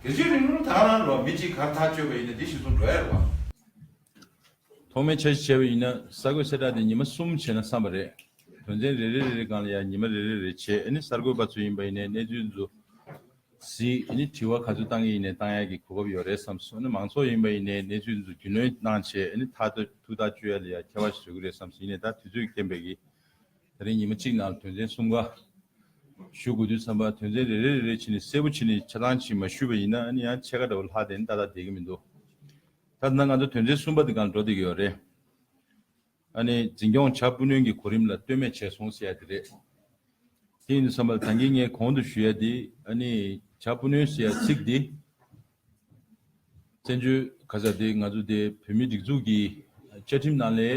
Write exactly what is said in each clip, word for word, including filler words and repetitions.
རྒྱལ་གཅེས་རིང་ལུགས་ད་རང་རོ་མི་གཅིག་གར་ཐག་གཅོད་པ་ཡིན་ན་འདི་ཞིག་སོང་འགྲོ་ཡ་རེད་བ། ཐོག་མའི་འཆར་གཞི་བྱས་པ་ཡིན་ན་གསར་འགོད་གསལ་བསྒྲགས་དེ་ཉི་མ་གསུམ་བྱས་ན་བསམ་པ་རེད། དོན་ཚན་རེ་རེ་རེ་རེ་སྒང་ལ་ཡང་ཉི་མ་རེ་རེ་རེ་བྱས། ཨ་ནི་གསར་འགོད་པ་ཚོ་ཡིན་པ་ཡིན་ནའི་གནས་ཚུལ་ཚོ་གཟིགས། ཨ་ནི་དྲི་བ་ག་ཚོད་བཏང་གི་ཡིན་ནའི་བཏང་ཡ་གི་གོ་སྐབས་ཡོད་རེད་བསམ་སོང་། ཨ་ནི་མང་ཚོགས་ཡིན་པ་ཡིན་ནའི་གནས་ཚུལ་ཚོ་རྒྱུས་ལོན་གནང་བྱས། ཨ་ནི་ཐག་ཐུག་ཐག་གཅོད་ཡ་ལ་ཡ་ཁྱད་པར་ཞིག་བཟོ་གི་རེད་བསམ་སོང་། ཡིན་ནའི་ད་དུས་ཚོད་ཀྱི་རྐྱེན་པས་ཀྱི་ད་རིང་ཉི་མ་གཅིག་ནང་ལ་དོན་ཚན་གསུམ་ཀ་ཞུ་དགོས་དུས་ཙམ་པ་དོན་ཚན་རེ་རེ་རེ་རེ་བྱས་ནས་གསལ་པོ་བྱས་ནས་ཆ་ཚང་ཅིག་མ་ཞུས་པ་ཡིན་ན་ཨ་ནི་ཡང་ཕྱེད་ཀ་འདྲ་བོ་ལྷག་བསྡད་ནས་ཏག་ཏག་བསྡད་ཀྱི་མི་འདུག་ད་ལྟ་ང་ཚོ་དོན་ཚན་གསུམ་པ་འདི་སྒང་འགྲོ་བསྡད་ཀྱི་ཡོད་རེད། ཨ་ནི་འཛིན་སྐྱོང་བྱ་སྤུ་སྣོན་གྱི་གོ་རིམ་ལ་ལྟོས་མེད་བྱས་སོང་ཟེར་ཡ་དེ་རེད། དེ་ཡིན་དུས་ཙམ་པ་ད་གིན་ངས་གོང་དུ་ཞུ་ཡ་དེ་ཨ་ནི་བྱ་སྤུ་སྣོན་ཟེར་ཡ་ཚིག་དེ་བཙན་བྱོལ་ག་ས་དེ་ང་ཚོ་དེ་བོད་མིའི་སྒྲིག་འཛུགས་ཀྱི་བཅའ་ཁྲིམས་ནང་ལའི་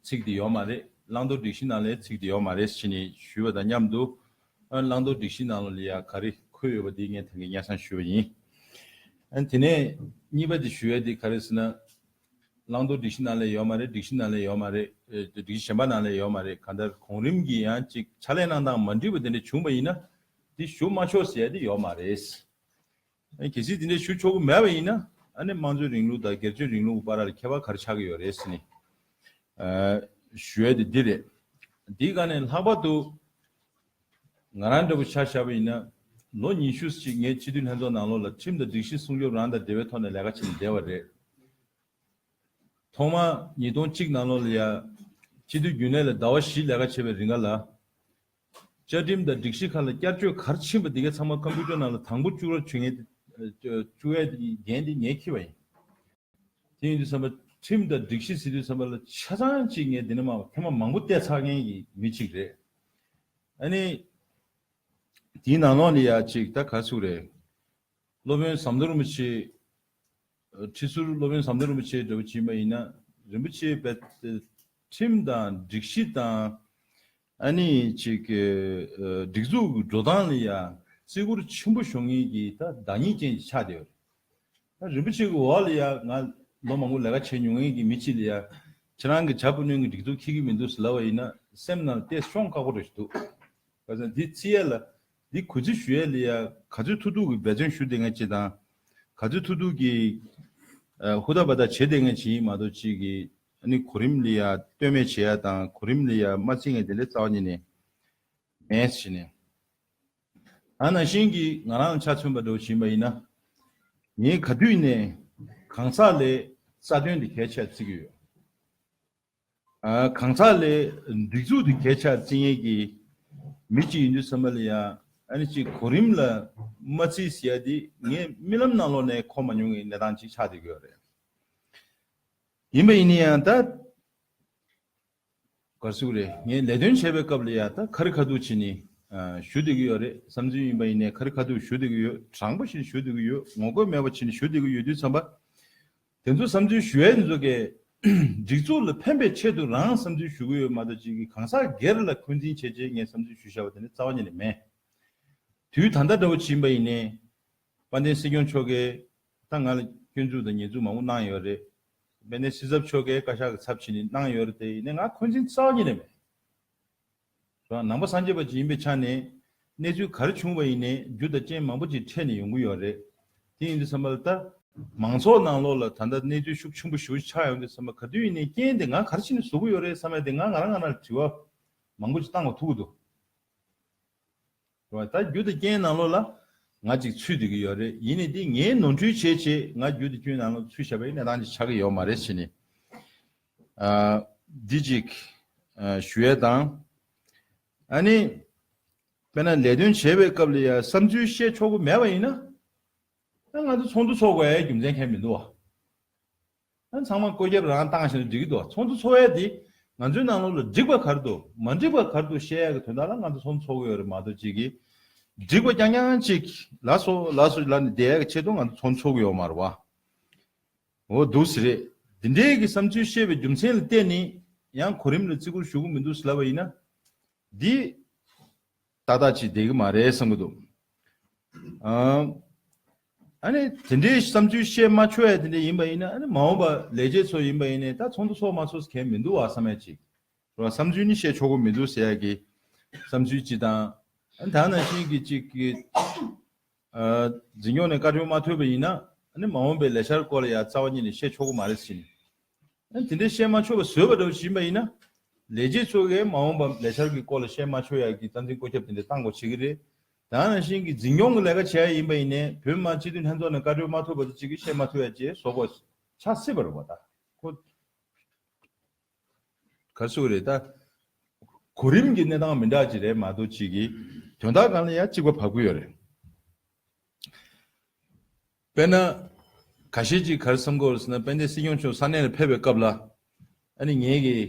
ཚིག་དེ་ཡོད་མ་རེད། བླང་དོར་སྒྲིག་གཞི་ནང་ལའི་ཚིག་དེ་ཡོད་མ་རེད་ཟེར་ནས་ཞུས་པ་དང་མཉམ་དུ་ཨ་བླང་དོར་སྒྲིག་གཞི་ནང་ལ་ཡ་ག་རེ་འཁོད་ཡོད་པ་དེ་ངས་ད་གིན་སྙན་སེང་ཞུས་པ་ཡིན། ཨ་དེ་ནས་གཉིས་པ་དེ་ཞུ་ཡ་དེ་ག་རེ་ཟེར་ན། བླང་དོར་སྒྲིག་གཞི་ནང་ལ་ཡོད་མ་རེད། སྒྲིག་གཞི་ནང་ལ་ཡོད་མ་རེད། ཨེ་སྒྲིག་གཞི་གཞན་པ་ནང་ལ་ཡོད་མ་རེད། གང་ལྟར་གོང་རིམ་གྱི་ཡང་ཅིག་ཕྱག་ལས་གནང་སྟངས་མ་འགྲིག་པ་དེ་འདྲ་བྱུང་བ་ཡིན་ན་དེ་ཞུ་མ་ཆོག་ཟེར་ཡ་དེ་ཡོད་མ་རེད། ཨ་གལ་སྲིད་དེ་འདྲ་ཞུ་ཆོག་གི་མེད་པ་ཡིན་ན་ཨ་ནི་དམངས་གཙོའི་རིང་ལུགས་དང་སྒེར་གཅོད་རིང་ལུགས་བར་ལ་ཁྱད་པར་ག་རེ་ཆགས་ཀྱི་ཡོད་རེད་ཟེར་ནས་ཨ་ཞུ་ཡ་དེ་འདི་རེད། འདིའི་སྒང་ནས་ལྷག་པར་དུ་ང་རང་འདྲ་པོ་ཆ་བཞག་པ་ཡིན་ན་ལོ་ཉི་ཤུ་ཅིག་ངས་སྤྱི་འཐུས་ལྷན་ཚོགས་ནང་ལོགས་ལ་ཁྲིམས་དང་སྒྲིག་གཞི་སྲུང་སྐྱོབ་རང་དང་འབྲེལ་བའི་ཐོག་ནས་ལས་ཀ་བྱས་ནས་བསྡད་པ་རེད། ཐོག་མ་ཉིས་སྟོང་གཅིག་ནང་ལོགས་ལ་ཡ། སྤྱི་འཐུས་རྒྱུན་ལས་ལ་ཟླ་བ་བཞི་ལས་ཀ་བྱས་པའི་རིང་ག་ལ། བཅའ་ཁྲིམས་དང་སྒྲིག་གཞི་ཁག་ལ་བསྐྱར་བཅོས་ག་རེ་ཕྱིན་པ་འདི་གའི་ཚང་མ་ཀམ་པུ་ཊར་ནང་ལ་དང་པོ་བཅུག་རོགས་བྱེད་མཁན་དེ། བཅུག་ཡ་འགན་དེ་ངས་འཁྱེར་བ་ཡིན། དེ་ཡིན་དུས་ཙམ་པ་ཁྲིམས་དང་སྒྲིག་གཞི་ཟེར་དུས་ཙམ་པ་ལ་ཆ་ཚང་ཅིག་ངས་འདི་ནས་མ་ཐེངས་མ་མང་པོ་བལྟས་ཚར་མཁན་གྱི་མི་གཅིག་རེད། ཨ་ནི། དེའི་ནང་ལོགས་ལ་ཡ་ཅིག་ད་ག་ཚུགས་རེད། སློབ་དཔོན་ཟམ་གདོང་རིན་པོ་ཆེ། ཁྲི་ཟུར་སློབ་དཔོན་ཟམ་གདོང་རིན་པོ་ཆེ་འདྲ་བོ་ཅིག་ཡིན་པ་ཡིན་ན་རིན་པོ་ཆེ་བས་ཁྲིམས་དང་སྒྲིག་གཞི་དང་ཨ་ནི་ཅིག་སྒྲིག་འཛུགས་ཀྱི་འགྲོ་སྟངས་ལ་ཡ་བརྩི་བཀུར་ཆེན་པོ་ཞུ་མཁན་གྱི་ད་བདག་ཉིད་ཅན་ཅིག་ཆགས་བསྡད་ཡོད་རེད། ད་རིན་པོ་ཆེ་གི་འོག་ལ་ཡ་ང་ལོ་མང་པོ་ལས་ཀ་བྱས་མྱོང་མཁན་གྱི་མི་གཅིག་ལ་ཡ་ཁྱེད་རང་གི་བྱ་སྤུ་སྣོན་གྱི་སྒྲིག་འཛུགས་འཁྱེར་གྱི་མི་འདུག་ཟེར་ལབ་པ་ཡིན་ན་སེམས་ནང་ལ་ཏོག་ཙམ་ཤོང་ཁག་པོ་རེད་ཞིག་འདུག་ག་ཚོད་འདི་བརྩི་ཡས་ལ་འདི་གུས་བརྩི་ཞུ་ཡས་ལ་ཡ་ག་ཚོད་ཐུབ་ཐུབ་ཀྱི་འབད་བརྩོན་ཞུ་བསྡད་མཁན་ཅིག་དང་། ག་ཚོད་ཐུབ་ཐུབ་ཀྱི་ཨ་ཧུར་ཐག་འབད་ཐག་བྱེད་བསྡད་མཁན་ཅིག་ཡིན་མ་གཏོགས་ཅིག་གི་ཨ་ནི་གོ་རིམ་ལ་ཡ་ལྟོས་མེད་བྱེད་ཡ་དང་གོ་རིམ་ལ་ཡ་མ་བརྩི་མཁན་དེ་འདྲ་རྩ་བ་ཉིད་ནས་མེད་ཟེར་ནས། ད་ནང་བཞིན་གྱི་ང་རང་ལ་ཆ་མཚོན་པ་འདྲ་བོ་ཞིག་ཡིན་པ་ཡིན་ན། ངས་ག་དུས་ནས་གང་ཟག་ལས་རྩ་དོན་དེ་གལ་ཆེར་བརྩི་གི་ཡོད། ཨ་གང་ཟག་ལས་སྒྲིག་འཛུགས་དེ་གལ་ཆེར་བརྩི་མཁན་གྱི་མི་གཅིག་ཡིན་དུས་ཙམ་པ་ལ་ཡ་ཨ་ནི་ཅིག་གོ་རིམ་ལ་མ་བརྩིས་ཟེར་ཡ་དེ་ངས་རྨི་ལམ་ནང་ལོགས་ནས་གོ་མ་མྱོང་བའི་གནས་སྟངས་ཅིག་ཆགས་བསྡད་ཀྱི་ཡོད་རེད། ཡིན་པ་ཡིན་ན་ཡང་ད། ག་རེ་ཟེར་དགོས་རེད། ངས་ལས་དོན་བྱེད་པའི་སྐབས་ལ་ཡ་ད་ཁ་རི་ཁ་ཐུག་བྱས་ནས་ཨ་ཞུ་བསྡད་ཀྱི་ཡོད་རེད། བསམ་ཚུལ་ཡིན་པ་ཡིན་ནའི་ཁ་རི་ཁ་ཐུག་ཞུ་བསྡད་ཀྱི་ཡོད། དྲང་པོ་བྱས་ནས་ཞུ་བསྡད་ཀྱི་ཡོད། ངོ་རྒོལ་མེད་པ་བྱས་ནས་ཞུ་བསྡད་ཀྱི་ཡོད་དུས་ཙམ་པ། དེ་ཚོ་བསམ་ཚུལ་ཞུ་ཡས་དེ་ཚོ་གས་སྒྲིག་འཛུགས་ལ་ཕན་པའི་ཆེད་དུ་རང་བསམ་ཚུལ་ཞུ་གི་ཡོད་མ་གཏོགས་ཅིག་གི་གང་ཟག་སྒེར་ལ་འཁོན་འཛིན་བྱས་བྱས་ངས་བསམ་ཚུལ་ཞུ་བཞག་པ་དེ་ནི་རྩ་བ་ཉིད་ནས་མེད། དུས་ད་ལྟ་འདྲ་བོ་ཅིག་ཡིན་པ་ཡིན་ནའི། དཔལ་ལྡན་སྲིད་སྐྱོང་མཆོག་གིས་ད་ང་ལ་སྐྱོན་འཛུགས་དང་ཉེས་འཛུགས་མང་པོ་གནང་ཡོད་རེད། དཔལ་ལྡན་སྲིད་ཚབ་མཆོག་གིས་བཀའ་ཤག་གི་ཚབ་བྱས་ནས་གནང་ཡོད་རེད་དེ་ཡིན་ནའི་ང་འཁོན་འཛིན་རྩ་བ་ཉིད་ནས་མེད། རང་ནང་པ་སངས་རྒྱས་པ་ཅིག་ཡིན་པའི་ཆ་ནས་གནས་ཚུལ་ག་རེ་བྱུང་བ་ཡིན་ནའི་རྒྱུ་དང་རྐྱེན་མང་པོ་ཅིག་འཕྲད་ནས་ཡོང་གི་ཡོད་རེད། དེ་ཡིན་དུས་ཙམ་པ་ལ་ད་མང་ཚོགས་ནང་ལོགས་ལ་ད་ལྟ་གནས་ཚུལ་ཤུགས་ཆེན་པོ་ཞེ་པོ་ཆགས་ཡོང་དུས་ཙམ་པ་ག་དུས་ཡིན་ནའི་རྐྱེན་དེ་ང་ག་རེ་བྱས་ནས་བཟོ་གི་ཡོད་རེད་བསམ་ཡ་དེ་ང་ང་རང་ང་རང་ལ་དྲི་བ་མང་པོ་ཅིག་བཏང་དགོས་ཐུག་གི་འདུག་རེད་བ། ད་རྒྱུ་དང་རྐྱེན་ནང་ལོགས་ལ་ང་ཅིག་ཚུད་བསྡད་ཀྱི་ཡོད་རེད། ཡིན་ནའི་འདི་ངའི་ནོར་འཁྲུལ་བྱས་བྱས་ང་རྒྱུ་དང་རྐྱེན་ནང་ལོགས་ཚུད་བཞག་པའི་གནས་སྟངས་ཅིག་ཆགས་ཀྱི་ཡོད་མ་རེད་ཟེར་ནས། ཨ་འདི་ཅིག་ཨ་ཞུ་ཡས་དང་། ཨ་ནི། དཔེར་ན་ལས་དོན་བྱེད་པའི་སྐབས་ལ་ཡང་བསམ་ཚུལ་བཤད་ཆོག་གི་མེད་པ་ཡིན་ན། ཨ་ང་ཚོ་ཚོགས་འདུ་ཚོགས་དགོས་ཡའི་རྒྱུ་མཚན་གང་ཡང་མི་འདུག་བ། ཨ་ཚང་མ་བཀོད་ཁྱབ་རང་བཏང་བཞིན་འགྲིག་གི་འདུག་ཚོགས་འདུ་ཚོགས་ཡས་དེ་ང་ཚོའི་ནང་ལོགས་ལ་འགྲིག་པ་ག་རེ་འདུག་མ་འགྲིག་པ་ག་རེ་འདུག་བཤད་ཡས་ཀྱི་དོན་དག་ལ་ང་ཚོ་ཚོགས་འདུ་ཚོགས་ཀྱི་ཡོད་རེད་མ་གཏོགས་ཅིག་གིས་འགྲིག་པ་རྐྱང་རྐྱང་ཅིག་ལ་སོ་ལ་སོ་ལ་ནི་བསྡད་ཡས་ཀྱི་ཆེད་དུ་ང་ཚོ་ཚོགས་འདུ་ཚོགས་ཀྱི་ཡོད་མ་རེད་བ། འོ་འདུག་སེ་རེད། འདི་འདྲའི་གི་བསམ་ཚུལ་བཤད་པའི་རྒྱུ་མཚན་ལ་བརྟེན་ནས་ཡང་གོ་རིམ་ལ་བརྩི་བཀུར་ཞུ་གི་མི་འདུག་ཟེར་ལབ་པ་ཡིན་ན། འདི་ཏག་ཏག་ཅིག་བསྡད་ཀྱི་མ་རེད་བསམ་གྱི་འདུག་ཨ་ཨ་ནི་དེ་འདྲའི་བསམ་ཚུལ་བཤད་མ་ཆོག་ཡ་དེ་འདྲ་ཡིན་པ་ཡིན་ན་ཨ་ནི་མ་འོངས་པ་ལས་བྱེད་ཚོ་ཡིན་པ་ཡིན་ནའི་ད་ཚོགས་འདུ་ཚོགས་མ་ཚོགས་གལ་མི་འདུག་བ་བསམ་ཡ་ཅིག་རེད་བ། བསམ་ཚུལ་ནི་བཤད་ཆོག་གི་མི་འདུག་ཟེར་ཡ་གི་བསམ་ཚུལ་ཅིག་དང་། ཨ་ནི་ད་ནང་བཞིན་གྱི་ཅིག་གི་ འཛིན་སྐྱོང་ནས་བཀའ་འཁྲོལ་མ་ཐོབ་པ་ཡིན་ན་ཨ་ནི་མ་འོངས་པའི་ལས་འཆར་སྐོར་ལ་ཡང་རྩ་བ་ཉིད་ནས་བཤད་ཆོག་གི་མ་རེད་ཟེར་ནས། ཨ་ནི་དེ་འདྲའི་བཤད་མ་ཆོག་པ་བཟོས་པ་འདྲ་བོ་ཞིག་ཡིན་པ་ཡིན་ན། ལས་བྱེད་ཚོ་གིས་མ་འོངས་པ་ལས་འཆར་གྱི་སྐོར་ལ་བཤད་མ་ཆོག་ཡ་གི་རྩ་འཛིན་བཀོད་ཁྱབ་དེ་འདྲ་བཏང་དགོས་བྱེད་ཀྱི་རེད། ད་ནང་བཞིན་གྱི་འཛིན་སྐྱོང་གི་ལས་ཀ་བྱས་ཡ་ཡིན་པ་ཡིན་ནའི་བོད་མི་མང་སྤྱི་འཐུས་ལྷན་ཚོགས་ནས་བཀའ་འཁྲོལ་མ་ཐོབ་པ་དེ་གཅིག་གིས་བཤད་མ་ཐུབ་ཡ་བྱས་བཟོ་དགོས་ཆགས་སྲིད་པ་རེད་པ་ད། ཁོ། ག་རེ་ཟེར་དགོས་རེད་ད། གོ་རིམ་གྱི་གནས་སྟངས་མི་འདྲ་ཅིག་རེད་མ་གཏོགས་གཅིག་གིས་དོན་དག་སྒང་ལ་ཡང་གཅིག་པ་བབས་ཀྱི་ཡོད་རེད། དཔེར་ན། ཁ་ཤས་ཅིག་ག་རེ་བསམ་གྱི་ཡོད་རེད་ཟེར་ན་དཔལ་ལྡན་སྲིད་སྐྱོང་མཆོག་ས་གནས་ལ་ཕེབས་པའི་སྐབས་ལ། ཨ་ནི་ངེད་ཀྱིས་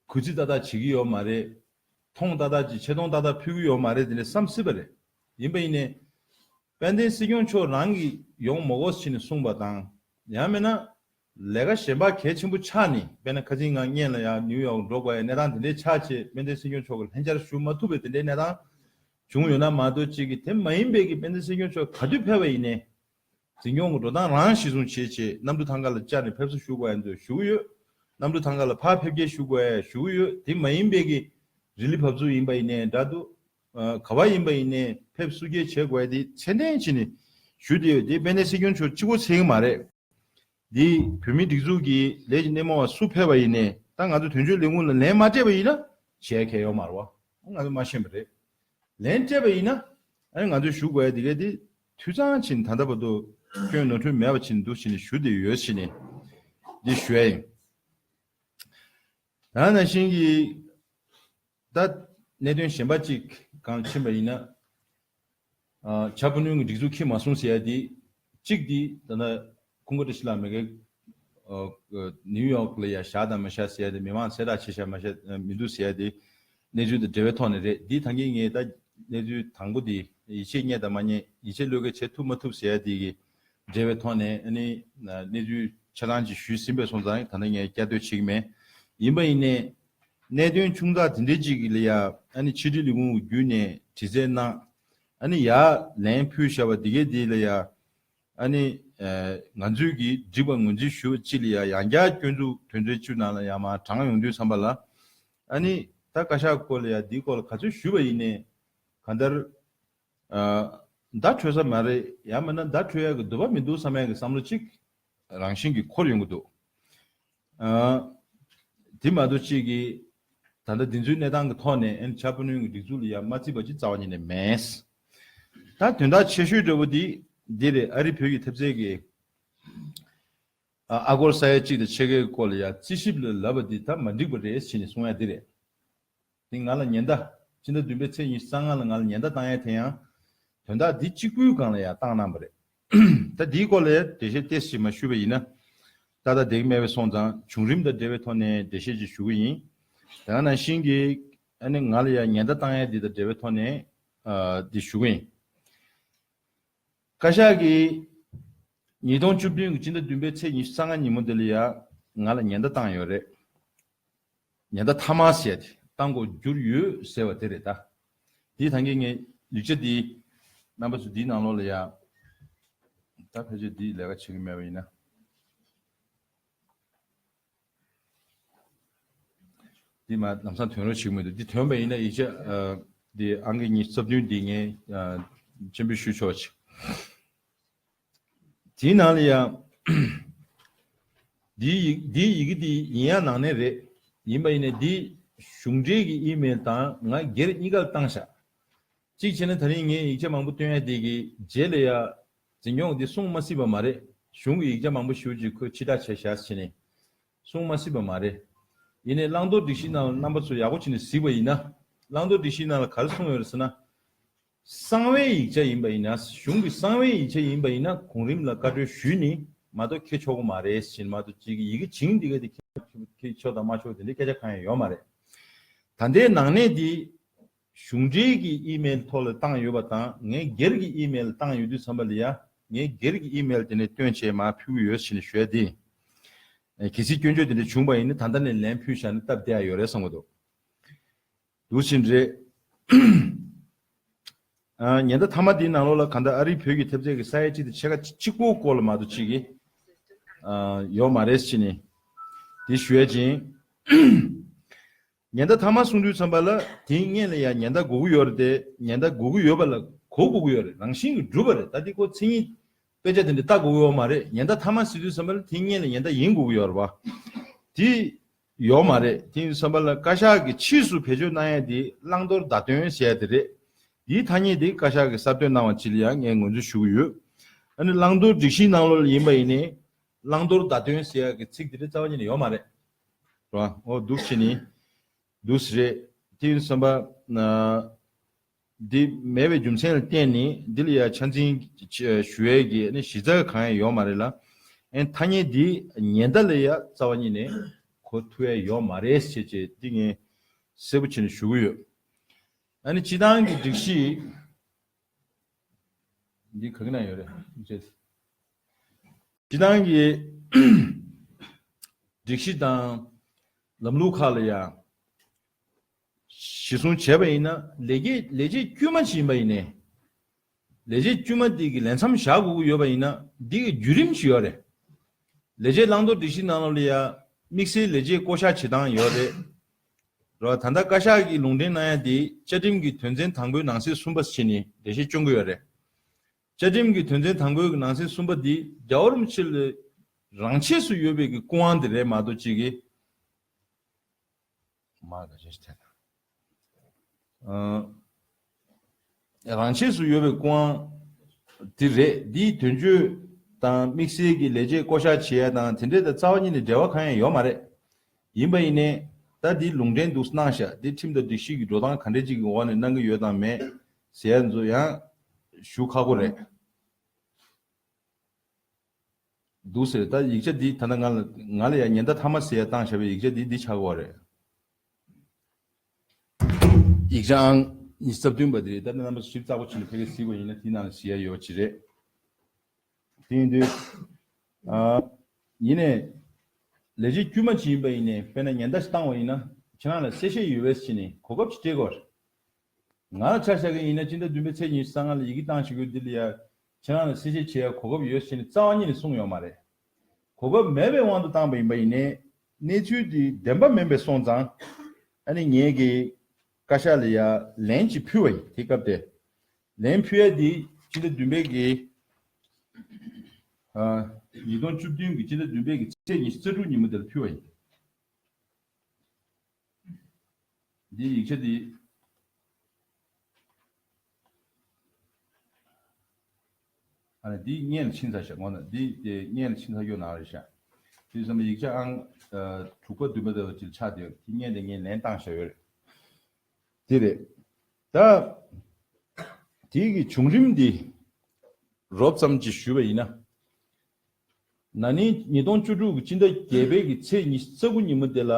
གུས་བརྩི་ཏག་ཏག་བྱེད་ཀྱི་ཡོད་མ་རེད། མཐོང་ཏག་ཏག་ཅིག་ཆེ་མཐོང་ཏག་ཏག་ཕུལ་གྱི་ཡོད་མ་རེད་དེ་འདྲ་བསམ་སྲིད་པ་རེད། ཡིན་པ་ཡིན་ནའི། དཔལ་ལྡན་སྲིད་སྐྱོང་མཆོག་རང་གིས་ཡོང་མ་དགོས་ཟེར་ནས་གསུངས་པ་དང་། ཡང་མིན་ན། ལས་ཀ་གཞན་པ་གལ་ཆེན་པོ་ཆགས་ནས་དཔེར་ན་ཁ་སང་ང་སྔོན་ལ་ཡང་ནིའུ་ཡོག་འགྲོ་དགོས་ཡ་གནས་སྟངས་དེ་འདྲའི་ཆགས་བྱས་དཔལ་ལྡན་སྲིད་སྐྱོང་མཆོག་གིས་ལྷན་བཅར་ཞུ་མ་ཐུབ་པའི་དེ་འདྲའི་གནས་སྟངས་བྱུང་ཡོད་ན་མ་གཏོགས་གཅིག་གིས་དེ་མ་ཡིན་པའི་གི་དཔལ་ལྡན་སྲིད་སྐྱོང་མཆོག་ག་དུས་ཕེབས་པ་ཡིན་ནའི། འཛིན་སྐྱོང་གི་འགྲོ་སྟངས་རང་གཞིར་བཟུང་བྱས་བྱས་གནམ་གྲུ་ཐང་ག་ལ་བཅར་ནས་ཕེབས་བསུ་ཞུ་དགོས་ཡ་འདུག་ཞུ་གི་ཡོད། གནམ་གྲུ་ཐང་ག་ལ་ཕར་ཕེབས་སྐྱེལ་ཞུ་དགོས་ཡ་ཞུ་གི་ཡོད། དེ་མ་ཡིན་པའི་གི་རི་ལི་བབས་ཚུགས་ཡིན་པ་ཡིན་ནའི་འདྲ་འདུག་ཨ། ག་བ་ཡིན་པ་ཡིན་ནའི་ཕེབས་བསུ་སྐྱེལ་བྱེད་དགོས་ཡ་དེ་ཚད་ལྡན་བྱས་ནས་ཞུ་བསྡད་ཡོད། དེ་དཔལ་ལྡན་སྲིད་སྐྱོང་མཆོག་གཅིག་པོ་ཚད་ཀྱི་མ་རེད། འདི་བོད་མིའི་སྒྲིག་འཛུགས་ཀྱི་ལས་ཀྱི་སྣེ་མོ་བ་སུ་ཕེབས་པ་ཡིན་ནའི་ད་ང་ཚོ་དོན་གཅོད་ལས་ཁུངས་ལ་ལན་མ་སྤྲད་པ་ཡིན་ན་བྱེད་ཡ་གལ་ཡོད་མ་རེད་པ། ང་ཚོ་མ་ཤེས་པ་རེད། ལན་སྤྲད་པ་ཡིན་ན་ཨ་ནི་ང་ཚོས་ཞུ་དགོས་ཡ་དེ་ག་དེ་འཐུས་ཚང་བྱས་ནས་ད་ལྟ་བར་དུ་སྐྱོན་ནོར་འཁྲུལ་མེད་པ་བྱས་ནས་འདུག་བྱས་ནས་ཞུ་བསྡད་ཡོད་བྱས་ནས་འདི་ཞུ་ཡ་ཡིན། ད་ནང་བཞིན་གྱི་ད་གནད་དོན་གཞན་པ་གཅིག་གང་ཕྱིན་པ་ཡིན་ན། ཨ། བྱ་སྤུ་ནུས་ཀྱི་སྒྲིག་འཛུགས་འཁྱེར་མ་སོང་ཟེར་ཡ་དེ། གཅིག་དེ་ད་ལྟ་ཀུན་དགའ་བཀྲ་ཤིས་ལགས་མ་གིར་ཨ། ནིའུ་ཡོག་ལ་ཡ་བཞག་དང་མ་བཞག་ཟེར་ཡ་དེ་མི་མང་གསལ་བསྒྲགས་བྱས་བཞག་མ་བཞག་མི་འདུག་ཟེར་ཡ་དེ་གནས་ཚུལ་དང་འབྲེལ་བའི་ཐོག་ནས་རེད། འདི་ད་གིན་ངས་ད་གནས་ཚུལ་དང་པོ་དེ་ཡིད་ཆེས་རྙེད་དང་མ་རྙེད་ཡིད་ཆེས་བློས་འགེལ་བྱེད་ཐུབ་མ་ཐུབ་ཟེར་ཡ་དེ་གི་འབྲེལ་བའི་ཐོག་ནས་ཨ་ནི་གནས་ཚུལ་ཆ་ཚང་ཅིག་ཞུས་ཟིན་པས་སོང་ཙང་ད་ལྟ་ངས་བསྐྱར་ཟློས་བྱེད་ཀྱི་མེད། ཡིན་པ་ཡིན་ནའི་གནད་དོན་ཆུང་ཙག་དེ་འདྲའི་ཅིག་གི་ལ་ཡ་ཨ་ནི་ཕྱི་དྲིལ་ལས་ཁུངས་བརྒྱུད་ནས་དྲི་རྩད་གནང་། ཨ་ནི་ཡར་ལན་ཕུལ་བཞག་པ་འདི་གའི་འདི་ལ་ཡ་ཨ་ནི་ང་ཚོས་ཀྱིས་འགྲིག་པ་ངོས་འཛིན་ཞུ་ཅིག་ལ་ཡ་ཡང་བསྐྱར་སྐྱོན་འཛུགས་དོན་ཚན་བཅུ་ནང་ལ་ཡ་མར་དྲངས་ཡོང་དུས་ཙམ་པ་ལ་ཨ་ནི་ད་བཀའ་ཤག་སྐོར་ལ་ཡ་འདིའི་སྐོར་ལ་ག་ཚོད་ཞུས་པ་ཡིན་ནའི་གང་ལྟར། ཨ། བརྡ་འཕྲོད་ས་མ་རེད། ཡང་མིན་ན་བརྡ་འཕྲོད་ཡག་གི་འདོད་པ་མི་འདུག་བསམ་ཡག་གི་བསམ་བློ་གཅིག་རང་བཞིན་གྱིས་འཁོར་ཡོང་གི་འདུག་ཨ། དེ་མ་གཏོགས་གཅིག་གིས་ད་ལྟ་འདི་ཚོའི་གནས་སྟངས་ཀྱི་ཐོག་ནས་ཨ་ནི་བྱ་སྤུ་ནུས་ཀྱི་སྒྲིག་འཛུགས་ལ་ཡང་མ་བརྩིས་པ་ཅིག་རྩ་བ་ཉིད་ནས་མེད། ད་དོན་དག་ཆེ་ཤོས་འདྲ་བོ་འདི་འདི་རེད། ཨ་རི་བོད་ཀྱི་ཐེབས་རྩའི་གི་ཨ་ཨ་སྒོར་ས་ཡ་གཅིག་དང་ཕྱེད་ཀའི་སྐོར་ལ་ཡང་རྩིས་ཞིབ་ལ་ལབ་པ་འདི་ད་མ་འགྲིག་པ་རེད་ཟེར་ནས་གསུང་ཡ་འདི་རེད། དེ་ང་ལ་ཉེན་བརྡ། སྤྱི་ཟླ་བདུན་པའི་ཚེས་ཉི་ཤུ་རྩ་ལྔ་ལ་ང་ལ་ཉེན་བརྡ་བཏང་ཡ་དེ་ཡང་དོན་དག་འདི་གཅིག་པུའི་སྒང་ལ་ཡང་བཏང་གནང་བ་རེད། ད་འདིའི་སྐོར་ལ་ཡང་འགྲེལ་བཤད་ཏོག་ཙམ་མ་ཞུས་པ་ཡིན་ན། ཏག་ཏག་བསྡད་ཀྱི་མེད་པའི་སོང་ཙང་བྱུང་རིམ་དང་འབྲེལ་བའི་ཐོག་ནས་འགྲེལ་བཤད་ཅིག་ཞུ་གི་ཡིན། དེ་ནང་བཞིན་གྱི་ཨ་ནི་ང་ལ་ཡང་ཉེན་བརྡ་བཏང་ཡ་འདི་དང་འབྲེལ་བའི་ཐོག་ནས་ཨ་འདི་ཞུ་གི་ཡིན། བཀའ་ཤག་གིས་ཉིས་སྟོང་བཅུ་བདུན་གྱི་སྤྱི་ཟླ་བདུན་པའི་ཚེས་ཉི་ཤུ་རྩ་ལྔ་ཉིན་མོ་འདི་ལ་ཡ་ང་ལ་ཉེན་བརྡ་བཏང་ཡོད་རེད། ཉེན་བརྡ་མཐའ་མ་ཟེར་ཡ་དེ་བཏང་དགོས་གྱུར་ཡོད་ཟེར་བ་དེ་རེད་ད། དེའི་ཐད་ཀའི་ངས་ཡིག་ཆ་འདི་རྣམ་པ་ཚོ་འདིའི་ནང་ལོགས་ལ་ཡ། ད་ཕལ་ཆེར་འདིའི་ལས་ཀ་བྱེད་ཀྱི་མེད་པ་ཡིན་ན། འདི་མ་ལམ་སང་ཐོན་རོགས་བྱེད་ཀྱི་མི་འདུག་འདི་ཐོན་པ་ཡིན་ན་ཡིག་ཆ་ཨ་འདི་ཨང་ཀི་ཉི་ཤུ་རྩ་བདུན་འདི་ངས་ཨ་སྤྱན་འབུལ་ཞུ་ཆོག་ཅིག་དེའི་ནང་ལ་ཡང་། འདིའི་ཡི་འདིའི་ཡི་གེ་འདི་ཡིན་ཡང་ནང་གནས་རེད། ཡིན་པ་ཡིན་ནའི་འདི་གཞུང་འབྲེལ་གྱི་ཨི་མེལ་དང་ང་སྒེར་གཉིས་ཀར་བཏང་བཞག་གཅིག་བྱས་ན་ད་རིང་ངས་ཡིག་ཆ་མང་པོ་བཏོན་ཡ་དེ་གི་རྗེས་ལ་ཡ། འཛིན་སྐྱོང་འདི་གསུང་མ་སྲིད་པ་མ་རེད། གཞུང་གི་ཡིག་ཆ་མང་པོ་ཞེ་པོ་ཅིག་ཁོས་ཕྱིར་བསྒྲགས་བྱས་བཞག་བྱས་ནས། གསུང་མ་སྲིད་པ་མ་རེད། ཡིན་ནའི་བླང་དོར་སྒྲིག་གཞི་ནང་ལ་རྣམ་པ་ཚོ་ཡག་པོ་བྱས་ནས་གཟིགས་པ་ཡིན་ན། བླང་དོར་སྒྲིག་གཞི་ནང་ལ་ག་རེ་གསུངས་ཡོད་རེད་ཟེར་ན། གསང་བའི་ཡིག་ཆ་ཡིན་པ་ཡིན་ན། གཞུང་གི་གསང་བའི་ཡིག་ཆ་ཡིན་པ་ཡིན་ན་གོང་རིམ་ལ་བཀའ་འཁྲོལ་ཞུས་ནས་མ་གཏོགས་འཁྱེར་ཆོག་གི་མ་རེད་ཟེར་མ་གཏོགས་གཅིག་གི་ཡི་གེ་བྱིངས་འདི་ག་དེ་འཁྱེར་འཁྱེར་ཆོག་དང་མ་ཆོག་དེ་འདྲའི་སྐད་ཆ་གང་ཡང་ཡོད་མ་རེད། ད་ལྟའི་ནང་གནས་འདི། གཞུང་འབྲེལ་གྱི་ཨི་མེལ་ཐོག་ལ་བཏང་ཡོད་པ་དང་ངའི་སྒེར་གྱི་ཨི་མེལ་བཏང་ཡོད་དུས་ཙམ་པ་ལ་ཡ། ངའི་སྒེར་གྱི་ཨི་མེལ་དེ་ནས་བཏོན་བྱས་མར་ཕུལ་གྱི་ཡོད་ཟེར་ནས་ཞུ་ཡ་དེ། ཨེ་གལ་སྲིད་སྐྱོན་བརྗོད་དེ་འདྲ་བྱུང་པ་ཡིན་ན་ད་ལྟ་ནས་ལན་ཕུལ་བཞག་ན་སྟབས་བདེ་ཡ་ཡོད་རེད་བསམ་གྱི་འདུག་འདུག་ཟེར་རེད། ཨ་ཉེན་བརྡ་མཐའ་མ་དེའི་ནང་ལོགས་ལ་གང་ལྟར་ཨ་རིའི་བོད་ཀྱི་ཐེབས་རྩའི་གི་ས་ཡ་གཅིག་དང་ཕྱེད་ཀ་གཅིག་པོའི་སྐོར་ལ་མ་གཏོགས་གཅིག་གི་ཨ་ཡོད་མ་རེད་ཟེར་ནས་དེ་ཞུ་ཡ་ཅིང་། ཉེན་བརྡ་མཐའ་མ་གསུང་དུས་ཙམ་པ་ལ་དེའི་སྔོན་ལ་ཡང་ཉེན་བརྡ་དགོས་ཀྱི་ཡོད་རེད་དེ། ཉེན་བརྡ་དགོས་ཀྱི་ཡོད་པ་ལ་ གོ་དགོས་ཀྱི་ཡོད་རེད། རང་བཞིན་གྱིས་གྲུབ་པ་རེད། ད་འདི་ཁོ་མཚན་ཉིད་དཔེ་ཆ་དེ་འདྲ་ལྟ་དགོས་ཀྱི་ཡོད་མ་རེད། ཉེན་བརྡ་མཐའ་མ་ཟེར་དུས་ཙམ་པ་ལ་དེ་སྔོན་ལ་ཉེན་བརྡ་ཡིན་དགོས་ཀྱི་ཡོད་རེད་པ། དེ་ཡོད་མ་རེད། དེ་ཡིན་ཙམ་པ་ལ་བཀའ་ཤག་གིས་ཕྱིས་སུ་བེད་སྤྱོད་གནང་ཡ་དེ་བླང་དོར་བརྡ་སྟོན་ཟེར་ཡ་དེ་རེད། དེའི་ཐ་སྙད་དེ་བཀའ་ཤག་གིས་གསར་གཏོད་གནང་བ་ཅིག་ལ་ཡང་ངས་ངོས་འཛིན་ཞུ་གི་ཡོད། ཨ་ནི་བླང་དོར་སྒྲིག་གཞིའི་ནང་ལོགས་ལ་ཡིན་པ་ཡིན་ནའི་བླང་དོར་བརྡ་སྟོན་ཟེར་ཡ་གི་ཚིག་དེ་རེད་རྩ་བ་ཉིད་ནས་ཡོད་མ་རེད། རེད་བ། འོ་འདུག་བྱས་ནི། འདུག་སེ་རེད། དེ་ཡིན་ཙམ་པ། ཨ། འདི་མེད་པའི་རྒྱུ་མཚན་ལ་བརྟེན་ནས་འདི་ལ་ཡ་ཆ་འཛིན་ཞུ་ཡས་ཀྱི་ཨ་ནི་གཞི་རྩ་གང་ཡང་ཡོད་མ་རེད་ལ། ཨ་ནི་ཐ་སྙད་འདི་ཉེན་བརྡ་ལ་ཡ་རྩ་བ་ཉིད་ནས་གོ་ཐུབ་ཡས་ཡོད་མ་རེད་ཟེར་བྱས་འདི་ངས་གསལ་པོ་བྱས་ནས་ཞུ་གི་ཡོད། ཨ་ནི་སྤྱི་བཏང་གི་སྒྲིག་གཞི། འདི་ག་གི་ནང་ཡོད་རེད། སྤྱི་བཏང་གི་སྒྲིག་གཞི་དང་ལམ་ལུགས་ཁག་ལ་ཡང་གཞི་བཟུང་བྱས་པ་ཡིན་ན། ལས་ཀའི་ལས་བྱེད་དཀྱུས་མ་ཞིག་ཡིན་པ་ཡིན་ནའི། ལས་བྱེད་དཀྱུས་མ་དེ་གི་ལས་མཚམས་བཞག་དགོས་ཀྱི་ཡོད་པ་ཡིན་ན། འདི་གི་བརྒྱུད་རིམ་ཞིག་ཡོད་རེད། ལས་བྱེད་བླང་དོར་སྒྲིག་གཞི་ནང་ལོགས་ལ་ཡ་དམིགས་བསལ་ལས་བྱེད་བསྐོ་གཞག་བྱེད་སྟངས་ཡོད་རེད། རེད་བ། ད་ལྟ་བཀའ་ཤག་གིས་ལུང་འདྲེན་གནང་ཡ་དེ་བཅའ་ཁྲིམས་ཀྱི་དོན་ཚན་དང་པོའི་ནང་གསེས་གསུམ་པ་བྱས་ནས་འགྲེལ་བཤད་སྐྱོན་གྱི་ཡོད་རེད། བཅའ་ཁྲིམས་ཀྱི་དོན་ཚན་དང་པོའི་ནང་གསེས་གསུམ་པ་འདི་རྒྱལ་བ་རིན་པོ་ཆེ་ལ་རང་ཆས་སུ་ཡོད་པའི་གི་སྐུ་དབང་དེ་རེད་མ་གཏོགས་ཅིག་གི། མ་ག་ཞེས་ཐལ། ཨ། རང་ཆས་སུ་ཡོད་པའི་སྐུ་དབང་དེ་རེད། འདིའི་དོན་གཅོད་དང་དམིགས་བསལ་གྱི་ལས་བྱེད་བསྐོ་གཞག་བྱེད་ཡ་དང་དེ་འདྲའི་དང་རྩ་བ་ཉིད་ནས་འབྲེལ་བ་གང་ཡང་ཡོད་མ་རེད། ཡིན་པ་ཡིན་ནའི་ད་འདི་ལུང་འདྲེན་འདུག་གནང་ཤག་འདི་ཁྲིམས་དང་སྒྲིག་གཞི་གི་འགྲོ་སྟངས་ག་འདྲ་ཅིག་གི་འོག་ནས་གནང་གི་ཡོད་དང་མེད་ཟེར་ཡ་ཚོ་ཡང་ཞུ་ཁག་པོ་རེད། འདུག་ཟེར། ད་ཡིག་ཆ་འདི་ད་ལྟ་ང་ལ་ང་ལ་ཡང་ཉེན་བརྡ་མཐའ་མ་ཟེར་ཡ་བཏང་བཞག་པའི་ཡིག་ཆ་འདི་འདི་ཆགས་ཀྱི་ཡོད་རེད། ཡིག་ཆ་ཨང་ཉི་ཤུ་རྩ་བདུན་པ་འདི་རེད། ད་ནི་རྣམ་པ་ཞིབ་ཚགས་པོ་བྱས་ནས་ཕ་གིར་གཟིགས་པ་ཡིན་ན་དེའི་ནང་ལ་གཟིགས་ཡ་ཡོད་པ་ཅིག་རེད། དེ་ཡིན་དུས། ཨ། ཡིན་ནའི། ལས་བྱེད་དཀྱུས་མ་ཅིག་ཡིན་པ་ཡིན་ནའི་དཔེར་ན་ཉེན་བརྡ་ཞིག་བཏང་བ་ཡིན་ན་ཁྱེད་རང་ལ་གསལ་བཤད་ཡོད་པས་བྱས་ནས་གོ་སྐབས་ཅིག་སྤྲད་དགོས་རེད། ང་ལ་ཆ་བཞག་གི་ཡིན་ན་སྤྱི་ཟླ་བདུན་པའི་ཚེས་ཉི་ཤུ་རྩ་ལྔ་ལ་ཡི་གེ་བཏང་བཞག་ཡོད། འདི་ལ་ཡ་ཁྱེད་རང་ལ་གསལ་བཤད་བྱེད་ཡ་གོ་སྐབས་ཡོད་ཟེར་ནས་རྩ་བ་ཉིད་ནས་གསུངས་ཡོད་མ་རེད། གོ་སྐབས་མེད་པའི་དབང་དུ་བཏང་པ་ཡིན་པ་ཡིན་ནའི་གནས་ཚུལ་འདི་བདེན་པ་མིན་པ་སོང་ཙང་། ཨ་ནི་ངས་ཀྱི་བཀའ་ཤག་ལ་ཡ་ལན་ཅིག་ཕུལ་བ་ཡིན། དེ་སྐབས་དེ་ལན་ཕུལ་ཡ་འདི་སྤྱི་ཟླ་བདུན་པའི་གི། ཨ། ཉིས་སྟོང་བཅུ་བདུན་གི་སྤྱི་ཟླ་བདུན་པའི་གི་ཚེས་ཉི་ཤུ་རྩ་དྲུག་ཉིན་མོ་དེར་ཕུལ་བ་ཡིན། འདི་ཡིག་ཆ་འདི། ཨ་ནི་འདི་སྔོན་ལ་ཕྱིན་ཚར་ཤག་འོ་ན་འདི་དེ་སྔོན་ལ་ཕྱིན་ཚར་ཡོད་ནའང་རེད་ཤག་དེ་ཙམ་ཡིག་ཆ་ཨང་། ཨ། དྲུག་པ་བདུན་པ་དེ་ཅིག་ཆགས་བསྡད་ཡོད། དེ་སྔོན་དེ་ངས་ལན་བཏང་བཞག་ཡོད་རེད། དེ་རེད། ད། དེ་གི་བྱུང་རིམ་འདི་རོབ་ཙམ་ཅིག་ཞུས་པ་ཡིན་ན། ན་ནིང་ཉིས་སྟོང་བཅུ་དྲུག་གི་སྤྱི་ཟླ་བརྒྱད་པའི་གི་ཚེས་ཉི་ཤུ་རྩ་དགུ་ཉིན་མོ་དེ་ལ།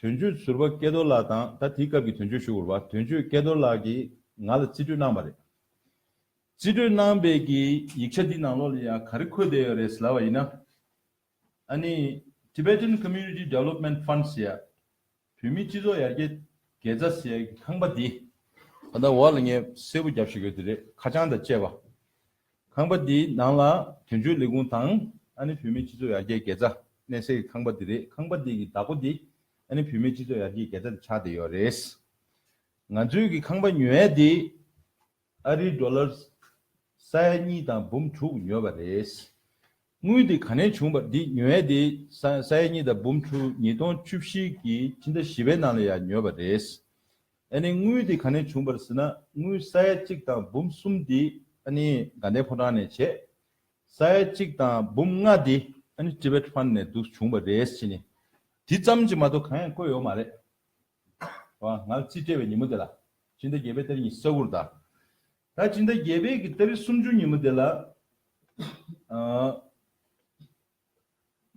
དོན་གཅོད་ཟུར་པ་སྐལ་རྡོར་ལགས་དང་། ད་དེའི་སྐབས་ཀྱི་དོན་གཅོད་ཞུ་དགོས་རེད་པ། དོན་གཅོད་སྐལ་རྡོར་ལགས་ཀྱིས་ང་ལ་རྩིས་སྤྲོད་གནང་བ་རེད། རྩིས་སྤྲོད་གནང་པའི་གི་ཡིག་ཆ་འདི་ནང་ལོགས་ལ་ཡང་ག་རེ་འཁོད་བསྡད་ཡོད་རེད་ལབ་པ་ཡིན་ན། ཨ་ནི་Tibetan Community Development Fund ཟེར་ཡ། བོད་མིའི་སྤྱི་ཚོགས་ཡར་རྒྱས་དགེ་རྩ་ཟེར་ཡ་གི་ཁང་པ་འདི། ད་ལྟ་འོག་ལ་ངས་གསལ་པོ་བརྒྱབ་བཞག་ཡོད་དེ་རེད། ཁ་བྱང་དང་བཅས་པ། ཁང་པ་འདིའི་ནང་ལ་དོན་གཅོད་ལས་ཁུངས་དང་། ཨ་ནི་བོད་མིའི་སྤྱི་ཚོགས་ཡར་རྒྱས་དགེ་རྩ་གནས་སའི་ཁང་པ་འདི་རེད། ཁང་པ་འདི་གི་བདག་པོ་འདི་ཨ་ནི་བོད་མིའི་སྤྱི་ཚོགས་ཡར་རྒྱས་དགེ་རྩ་དེ་ཆགས་བསྡད་ཡོད་རེད། ང་ཚོའི་གི་ཁང་པ་ཉོ་ཡ་འདི་ཨ་རིའི་ཌོ་ལར་ས་ཡ་གཉིས་དང་འབུམ་དྲུག་ཉོས་པ་རེད། དངུལ་འདི་ག་ནས་བྱུང་བ། འདི་ཉོ་ཡ་འདི་ས་ས་ཡ་གཉིས་དང་འབུམ་དྲུག་ཉིས་སྟོང་བཅུ་བཞི་གི་ཕྱི་ཟླ་བཞི་པའི་ནང་ལ་ཡང་ཉོས་པ་རེད། ཨ་ནི་དངུལ་འདི་ག་ནས་བྱུང་བ་ཟེར་ན། དངུལ་ས་ཡ་གཅིག་དང་འབུམ་གསུམ་འདི་ཨ་ནི་དགའ་ལྡན་ཕོ་བྲང་ནས་བྱས། ས་ཡ་གཅིག་དང་འབུམ་ལྔ་འདི་ཨ་ནི་Tibet Fund ནས་འདུག་བྱུང་བ་རེད་ཟེར་ནས། འདི་ཙམ་གྱིས་མ་གཏོགས་གང་ཡང་བཀོད་ཡོད་མ་རེད། བ། ང་ལ་རྩིས་སྤྲད་པའི་ཉིན་མོ་དེ་ལ། ཕྱི་ཟླ་བརྒྱད་པའི་ཏ་རིག་ཉི་ཤུ་རྩ་དགུ་རེད་ད། ད་ཕྱི་ཟླ་བརྒྱད་པའི་གི་ཏ་རིག་སུམ་ཅུ་ཉིན་མོ་དེ་ལ། ཨ།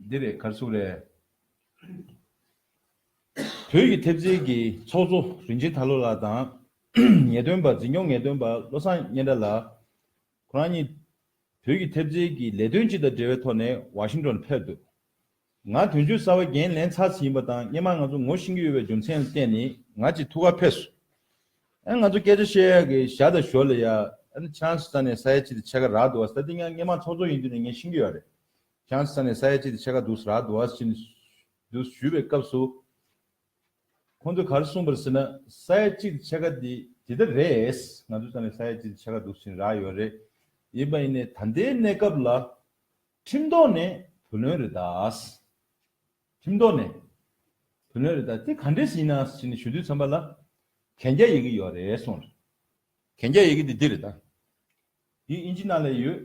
འདི་རེད། ག་རེ་ཟེར་དགོས་རེད། བོད་ཀྱི་ཐེབས་རྩའི་གི་ཚོགས་གཙོ་རིན་ཆེན་དར་ལོ་ལགས་དང་། ངེས་སྟོན་པ། འཛིན་སྐྱོང་ངེས་སྟོན་པ་བློ་བཟང་སྙན་གྲགས་ལགས། ཁོ་རང་གཉིས་བོད་ཀྱི་ཐེབས་རྩའི་གི་ལས་དོན་ཅིག་དང་འབྲེལ་བའི་ཐོག་ནས་ཝ་ཤིང་ཊོན་ཕེབས་འདུག་ང་དོན་གཅོད་གསར་པ་འགན་ལེན་ཚར་ཟིན་པ་དང་། སྔོན་མ་ང་ཚོ་ངོ་ཤེས་ཀྱི་ཡོད་པའི་རྒྱུ་མཚན་ལ་བརྟེན་ནས་ང་གཅིག་ཐུག་གར་ཕེབས་སོང་། ཨ། ང་ཚོ་སྐད་ཆ་བཤད་ཡག་གི་ཞག་དང་ཞོར་ལ་ཡ། ཨ་ནི་ཁྱེད་རང་ཚོ་རྩ་ནས་ས་ཡ་གཅིག་དང་ཕྱེད་ཀ་རག་འདུག་བ་ཟེར། དེ་ང་སྔོན་མ་ཚོགས་གཙོ་ཡིན་དུས་ནས་ངས་ཤེས་ཀྱི་ཡོད་རེད། ཁྱེད་རང་ཚོ་རྩ་ནས་ས་ཡ་གཅིག་དང་ཕྱེད་ཀ་འདུག་རག་འདུག་བ་ཟེར་ནས་འདུག་ཞུས་པའི་སྐབས་སུ། ཁོང་ཚོས་ག་རེ་གསུངས་པ་རེད་ཟེར་ན། ས་ཡ་གཅིག་དང་ཕྱེད་ཀ་འདི་ དེ་ལྟར་རེད། ང་ཚོ་ས་ནས་ས་ཡ་གཅིག་ཆ་ག་འདུག་ཕྱིན་རག་ཡོད་རེད། ཡིན་པ་ཡིན་ནའི་ད་ལྟའི་གནས་སྐབས་ལ་ཁྲིམས་ཐོག་ནས་བུ་ལོན་རེད་ད། ཁྲིམས་ཐོག་ནས་བུ་ལོན་རེད་ད། དེ་ག་འདྲས་ཡིན་ན་ཕྱིན་ཞུ་དུས་ཙམ་པ་ལ་གན་རྒྱ་ཡི་གེ་ཡོད་རེད་གསུངས་རེད། གན་རྒྱ་ཡི་གེ་འདི་འདི་རེད་ད། འདི་ཨིན་ཇི་ནང་ལ་ཡོད།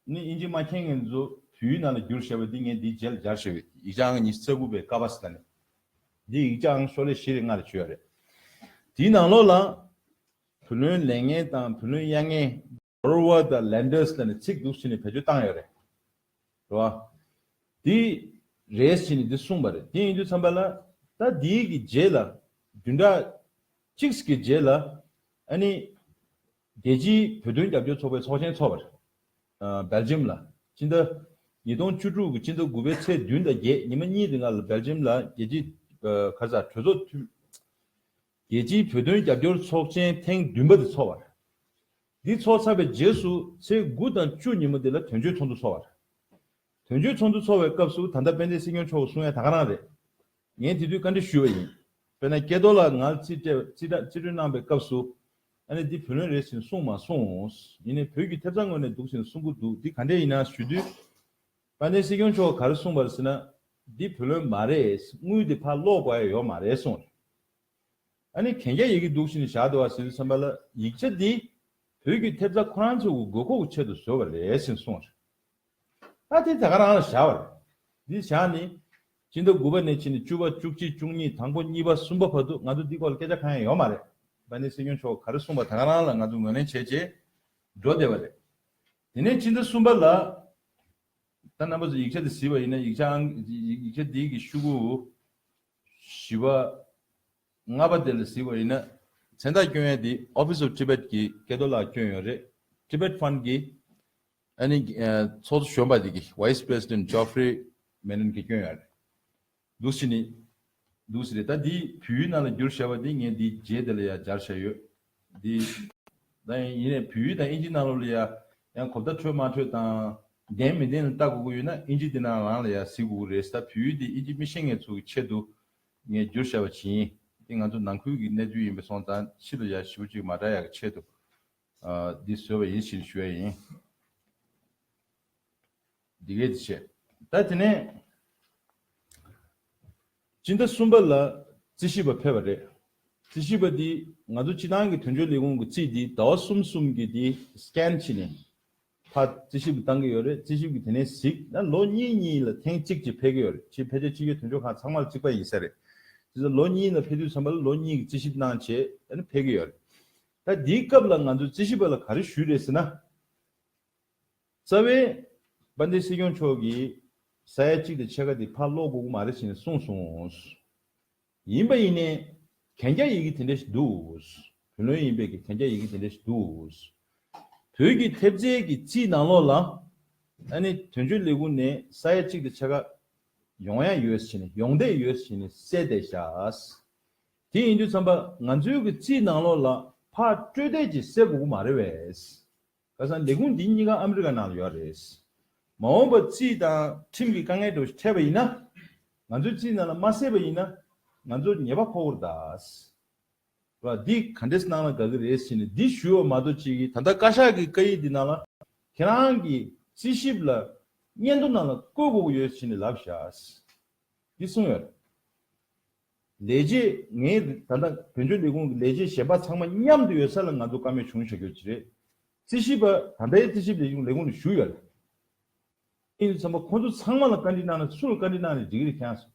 ནི་ཨིན་ཇི་མ་མཁྱེན་མཁན་ཚོ་བོད་ཡིག་ནང་ལ་བསྒྱུར་བཞག་པ་འདི་ངས་འདིའི་རྗེས་ལ་སྦྱར་བཞག་པའི་ཡིག་ཆ་ཨང་ཉི་ཤུ་རྩ་དགུ་པའི་ཀ་པ་སི་ལ་ནི། འདི་ཡིག་ཆ་ཨང་ཤོག་ལྷེ་བཞི་རེ་ལྔ་རེ་བྱོས་ཡོད་རེད། དེའི་ནང་ལོགས་ལ་བུ་ལོན་ལེན་མཁན་དང་བུ་ལོན་གཡར་མཁན་borrower་དང་lenders་ལ་ནི་ཚིག་འདུག་ཕྱིན་ནས་བེད་སྤྱོད་བཏང་ཡོད་རེད། རེད་བ། འདི་རེད་ཕྱིན་ནས་འདི་གསུངས་པ་རེད། དེ་ཡིན་དུས་ཙམ་པ་ལ་ད་འདིའི་གི་རྗེས་ལ་བདུན་ཕྲག་གཅིག་གི་རྗེས་ལ་ཨ་ནི། རྒྱལ་སྤྱིའི་བོད་དོན་རྒྱབ་སྐྱོར་ཚོགས་པའི་ཚོགས་ཆེན་ཚོགས་པ་རེད། སྦེལ་ཇམ་ལ་སྤྱི་ཟླ་ཉིས་སྟོང་བཅུ་དྲུག་གི་སྤྱི་ཟླ་དགུ་པའི་ཚེས་བདུན་དང་བརྒྱད་ཉི་མ་གཉིས་རིང་ལ་སྦེལ་ཇམ་ལ་རྒྱལ་སྤྱིའི་ཁ་ས་གྲོས་ཚོགས་འཐུས། རྒྱལ་སྤྱིའི་བོད་དོན་རྒྱབ་སྐྱོར་ཚོགས་ཆེན་ཐེངས་བདུན་པ་དེ་ཚོགས་པ་རེད། འདི་ཚོགས་ཚར་བའི་རྗེས་སུ་ཚེས་དགུ་དང་བཅུ་ཉིན་མོ་དེ་ལ་དོན་གཅོད་ཚོགས་འདུ་ཚོགས་པ་རེད། དོན་གཅོད་ཚོགས་འདུ་ཚོགས་པའི་སྐབས་སུ་ད་ལྟ་དཔལ་ལྡན་སྲིད་སྐྱོང་མཆོག་གིས་གསུང་ཡ་ད་ག་རང་རེད། ངས་དེ་དུས་བཀའ་འདྲི་ཞུས་པ་ཡིན། དཔེར་ན་སྐལ་རྡོར་ལགས་ང་རྩིས་སྤྲད་རྩིས་སྤྲད་རྩིས་སྤྲོད་གནང་པའི་སྐབས་སུ་ཨ་ནི་འདི་བུ་ལོན་རེད་ཟེར་གསུངས་མ་སོང་། ཡིན་ནའི་བོད་ཀྱི་ཐེབས་རྩ་ངོས་ནས་འདུག་ཟེར་གསུང་གི་འདུག་འདི་ག་འདྲས་ཡིན་ན་ཞུ་དུས། དཔལ་ལྡན་སྲིད་སྐྱོང་མཆོག་གིས་ག་རེ་གསུངས་པ་རེད་ཟེར་ན། འདི་བུ་ལོན་མ་རེད། དངུལ་འདི་ཕར་སློག་དགོས་ཡ་ཡོད་མ་རེད་གསུངས་རེད། ཨ་ནི་གན་རྒྱ་ཡི་གེ་འདུག་ཕྱིན་བཞག་འདུག་བ་ཟེར་དུས་ཙམ་པ་ལ་ཡིག་ཆ་འདི་བོད་ཀྱི་ཐེབས་རྩ་ཁོ་རང་ཚོ་གི་དགོས་མཁོ་གི་ཆེད་དུ་བཟོས་པ་རེད་ཟེར་གསུངས་རེད། ཨ་དེ་ད་ག་རང་ལ་བཞག་པ་རེད། འདི་བཞག་ནི། སྤྱི་ཟླ་དགུ་པ་ནས་ཕྱིན་ནས་བཅུ་པ་བཅུ་གཅིག་བཅུ་གཉིས་དང་པོ་གཉིས་པ་གསུམ་པ་བར་དུ་ང་ཚོ་འདི་སྐོར་ལ་སྐད་ཆ་གང་ཡང་ཡོད་མ་རེད། དཔལ་ལྡན་སྲིད་སྐྱོང་མཆོག་ག་རེ་གསུངས་པ་ད་ག་རང་ལ་ང་ཚོ་ངོས་ལེན་བྱས་རྗེས་འགྲོ་བསྡད་པ་རེད། དེ་ནས་ཕྱི་ཟླ་གསུམ་པ་ལ། ད་རྣམ་པ་ཚོ་ཡིག་ཆ་དེ་གཟིགས་པ་ཡིན་ན་ཡིག་ཆ་ཨང་ཡིག་ཡིག་ཆ་འདིའི་གི་ཤོག་གུ་བཞི་པ་ལྔ་པ་དེ་ལ་གཟིགས་པ་ཡིན་ན་མཚན་རྟགས་སྐྱོན་ཡ་དེ་Office of Tibet་གི་སྐལ་རྡོར་ལགས་སྐྱོན་ཡོད་རེད། Tibet Fund་གི་ཨ་ནི་ཚོགས་གཙོ་གཞོན་པ་དེ་གི་Vice President Geoffrey Menon་གི་སྐྱོན་ཡོད་རེད། འདུག་སེ་ནི། འདུག་སེ་རེད། ད་འདི་བོད་ཡིག་ནང་ལ་བསྒྱུར་བཞག་པ་འདི་ངས་འདི་རྗེས་དེ་ལ་ཡ་སྦྱར་བཞག་ཡོད། འདི། ད་ཡིན་ནའི་བོད་ཡིག་དང་ཨིན་ཇི་ནང་ལོགས་ལ་ཡ། ཡང་གོ་བརྡ་འཕྲོད་མ་འཕྲོད་དང་། བདེན་མི་བདེན་ལ་ལྟ་དགོས་ཀྱི་ཡོད་ན་ཨིན་ཇི་འདི་ནང་རང་ལ་ཡ་གཟིགས་དགོས་ཀྱི་རེད། ད་བོད་ཡིག་འདི་ཨིན་ཇི་མི་ཤེས་མཁན་ཚོ་གི་ཆེད་དུ། ངས་བསྒྱུར་བཞག་པ་ཅིག་ཡིན། འདི་ང་ཚོ་ནང་ཁུལ་གྱི་གནས་ཚུལ་ཡིན་པ་སོང་ཙང་ཕྱི་ལ་ཡ་ཞིབ་པོ་ཅིག་མ་འདྲ་ཡ་གི་ཆེད་དུ། ཨ། འདི་བཟོས་པ་ཡིན་ཞེས་ཞུ་ཡ་ཡིན། འདི་གས་འདི་བྱས། ད་དེ་ནས་སྤྱི་ཟླ་གསུམ་པ་ལ་རྩིས་ཞིབ་པ་ཕེབས་པ་རེད། རྩིས་ཞིབ་པ་འདི་ང་ཚོ་སྤྱི་བཏང་གི་དོན་གཅོད་ལས་ཁུངས་ཀྱི་རྩིས་འདི་ཟླ་བ་གསུམ་གསུམ་གྱི་འདི་སི་ཀེན་བྱས་ནས་ཕར་རྩིས་ཞིབ་བཏང་གི་ཡོད་རེད། རྩིས་ཞིབ་ཀྱིས་དེ་ནས་གཟིགས་ན་ལོ་གཉིས་གཉིས་ལ་ཐེངས་གཅིག་ཅིག་ཕེབས་ཀྱི་ཡོད་རེད། ཕྱི་ཕལ་ཆེར་ཕྱི་རྒྱལ་དོན་གཅོད་ཁང་ཚང་མ་ལ་གཅིག་པ་ཡིན་ས་རེད། དེ་ཚོ་ལོ་གཉིས་ལ་ཕེབས་དུས་ཙམ་པ་ལ་ལོ་གཉིས་ཀྱི་རྩིས་ཞིབ་གནང་བྱས་ཨ་ནི་ཕེབས་ཀྱི་ཡོད་རེད། ད་འདིའི་སྐབས་ལ་ང་ཚོས་རྩིས་ཞིབ་པ་ལ་ག་རེ་ཞུས་རེད་ཟེར་ན། རྩ་བའི་དཔལ་ལྡན་སྲིད་སྐྱོང་མཆོག་གིས་ས་ཡ་གཅིག་དང་ཕྱེད་ཀ་དེ་ཕར་སློག་དགོས་ཀྱི་མ་རེད་ཟེར་ནས་གསུངས་སོང་། ཡིན་པ་ཡིན་ནའི་གན་རྒྱ་ཡི་གེ་དེ་འདྲ་ཞིག་འདུག་བུ་ལོན་ཡིན་པའི་གི་གན་རྒྱ་ཡི་གེ་དེ་འདྲ་ཞིག་འདུག་བོད་ཀྱི་ཐེབས་རྩའི་གི་རྩིས་ནང་ལོགས་ལ་ཨ་ནི་དོན་གཅོད་ལས་ཁུངས་ནས་ས་ཡ་གཅིག་དང་ཕྱེད་ཀ་ཡོང་ཡ་ཡོད་ཟེར་ནས་ཡོང་བསྡད་ཡོད་ཟེར་ནས་གསལ་བསྡད་ཤག་དེ་ཡིན་དུས་ཙམ་པ་ང་ཚོའི་གི་རྩིས་ནང་ལོགས་ལ་ཕར་སྤྲོད་བསྡད་ཅིག་གསལ་དགོས་ཀྱི་མ་རེད་པས། ཁ་སང་ལས་ཁུངས་འདི་གཉིས་ཀ་ཨ་མི་རི་ཀ་ནང་ལ་ཡོད་རེད། མ་འོངས་པ་རྩིས་དང་ཁྲིམས་ཀྱི་དཀའ་ངལ་འདྲ་བོ་ཞིག་འཕྲད་པ་ཡིན་ན། ང་ཚོའི་རྩིས་ནང་ལ་མ་གསལ་བ་ཡིན་ན། ང་ཚོ་ཉེས་པ་ཕོག་གི་རེད་ད། བ་འདི་ག་འདྲས་གནང་ན་དགའ་གི་རེད་ཟེར་ནས་འདི་ཞུས་པ་མ་གཏོགས་ཅིག་གིས་ད་ལྟ་བཀའ་ཤག་གི་བཀའ་ཡིག་འདི་ནང་ལ་ཁྱེད་རང་གི་རྩིས་ཞིབ་ལ་སྙན་ཐོ་ནང་ལ་བཀོད་དགོས་ཀྱི་ཡོད་ཟེར་ནས་ལབ་བཞག་འདི་གསུངས་ཡོད་རེད། ལས་བྱེད་ངས་ད་ལྟ་དོན་གཅོད་ལས་ཁུངས་ཀྱི་ལས་བྱེད་གཞན་པ་ཚང་མ་མཉམ་དུ་ཡོད་ས་ལ་ང་ཚོ་བཀའ་མོལ་བྱུང་བཞག་རྒྱུ་ཅིག་རེད། རྩིས་ཞིབ་པ་ད་ལྟའི་རྩིས་ཞིབ་ལས་ཁུངས་ལས་ཁུངས་ལ་ཞུས་ཡོད་རེད། ཡིན་དུས་ཙམ་པ་ཁོང་ཚོ་ཚང་མ་ལ་བཀའ་འདྲི་གནང་ན་སུ་ལ་བཀའ་འདྲི་གནང་ནས་འགྲིག་གི་རེད་ཁྱེད་རང་ཚོ།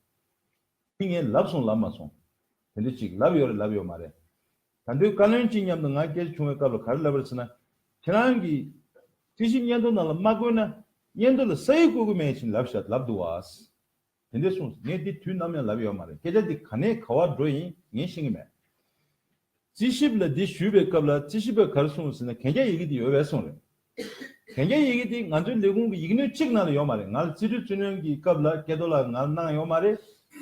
འདི་ངས་ལབ་སོང་ལབ་མ་སོང་། དེ་འདྲ་ཅིག་ལབ་ཡོད་རེད་ལབ་ཡོད་མ་རེད། ད་དུང་བཀའ་བློན་གཅིག་མཉམ་དུ་ང་སྐད་ཆ་བྱུང་བའི་སྐབས་ལ་ག་རེ་ལབ་པ་རེད་ཟེར་ན། ཁྱེད་རང་གིས་རྩིས་ཞིབ་སྙན་ཐོ་ནང་ལ་མ་བཀོད་ན་སྙན་ཐོ་ལ་ས་ཡིག་བཀོད་ཀྱི་མེད་ཅེས་ལབ་བཞག་ལབ་འདུག་བ། དེ་འདྲ་གསུངས། ངས་འདི་དུས་ནམ་ཡང་ལབ་ཡོད་མ་རེད། སྐད་ཆ་འདི་ག་ནས་ག་བར་འགྲོ་ཡིན་ངས་ཤེས་ཀྱི་མེད། རྩིས་ཞིབ་ལ་འདི་ཞུས་པའི་སྐབས་ལ་རྩིས་ཞིབ་པས་ག་རེ་གསུངས་ཟེར་ན་གན་རྒྱ་ཡི་གེ་འདི་ཡོད་པས་གསུངས་རེད། གན་རྒྱ་ཡི་གེ་འདི་ང་ཚོའི་ལས་ཁུངས་ཀྱི་ཡིག་སྣོད་གཅིག་ནང་ལ་ཡོད་མ་རེད། ང་ལ་རྩིས་སྤྲོད་རྩིས་སྣོན་གྱི་སྐབས་ལ་སྐལ་རྡོར་ལགས་ང་ལ་གནང་ཡོད་མ་རེད།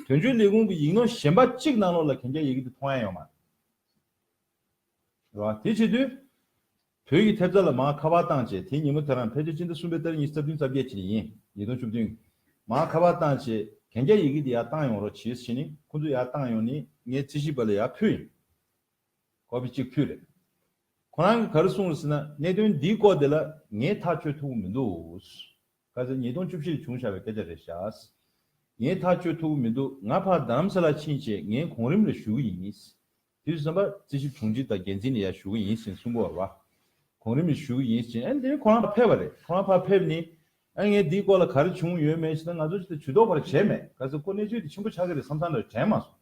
དོན་གཅོད་ལས་ཁུངས་ཀྱི་ཡིག་སྣོད་གཞན་པ་གཅིག་ནང་ལོགས་ལ་གན་རྒྱ་ཡི་གེ་འདི་མཐོང་ཡ་ཡོད་མ་རེད། རེད་བ། དེ་བྱེད་དུས། བོད་ཀྱི་ཐེབས་རྩ་ལ་མར་ཁ་པར་བཏང་བྱས་དེ་ཉིན་མོ་དེ་རང་ཕལ་ཆེར་སྤྱི་ཟླ་གསུམ་པའི་ཏ་རིག་ཉི་ཤུ་རྩ་བདུན་རྩ་བརྒྱད་ཅིག་ཡིན། ཉིས་སྟོང་བཅུ་བདུན། མར་ཁ་པར་བཏང་བྱས་གན་རྒྱ་ཡི་གེ་འདི་ཡར་བཏང་ཡོང་རོགས་བྱེད་ཟེར་ནས་ཁོང་ཚོ་ཡར་བཏང་ཡོང་ནས་ངས་རྩིས་ཞིབ་པ་ལ་ཡར་ཕུལ་ཡིན། ཀོ་པི་གཅིག་ཕུལ་རེད། ཁོ་རང་གིས་ག་རེ་གསུངས་རེད་ཟེར་ན། གནད་དོན་འདིའི་སྐོར་དེ་ལ་ངས་ཐག་གཅོད་ཐུབ་ཀྱི་མི་འདུག་ག་ཚོད་ཉིས་སྟོང་བཅུ་བཞི་ལ་བྱུང་བཞག་པའི་སྐད་ཆ་རེད་ཤག་ངས་ཐག་གཅོད་ཐུབ་ཀྱི་མི་འདུག་ང་ཕར་རྡ་རམ་ས་ལ་ཕྱིན་བྱས་ངས་གོང་རིམ་ལ་ཞུ་གི་ཡིན། དུས་སུ་བསམ་པ་རྩིས་ཞིབ་དྲུང་ཆེ་དང་འགན་འཛིན་ལ་ཡར་ཞུ་གི་ཡིན་ཟེར་གསུང་གི་ཡོད་རེད་བ། གོང་རིམ་ལ་ཞུ་གི་ཡིན་ཟེར། ཨ་ནི་དེ་རིང་ཁོ་རང་ཕར་ཕེབས་པ་རེད། ཁོ་རང་ཕར་ཕེབས་ནས་ཨ་ངས་འདིའི་སྐོར་ལ་ག་རེ་བྱུང་ཡོད་མེད་ཟེར་ན། ང་ཚོ་ཅིག་ད་ཇུས་གཏོགས་པར་བྱས་མེད། ག་ཚོད་ཁོ་གནས་ཚུལ་དེ་ཆེན་པོ་ཆགས་ཀྱི་རེད་བསམ་བསམ་འདྲ་དྲན་མ་སོང་།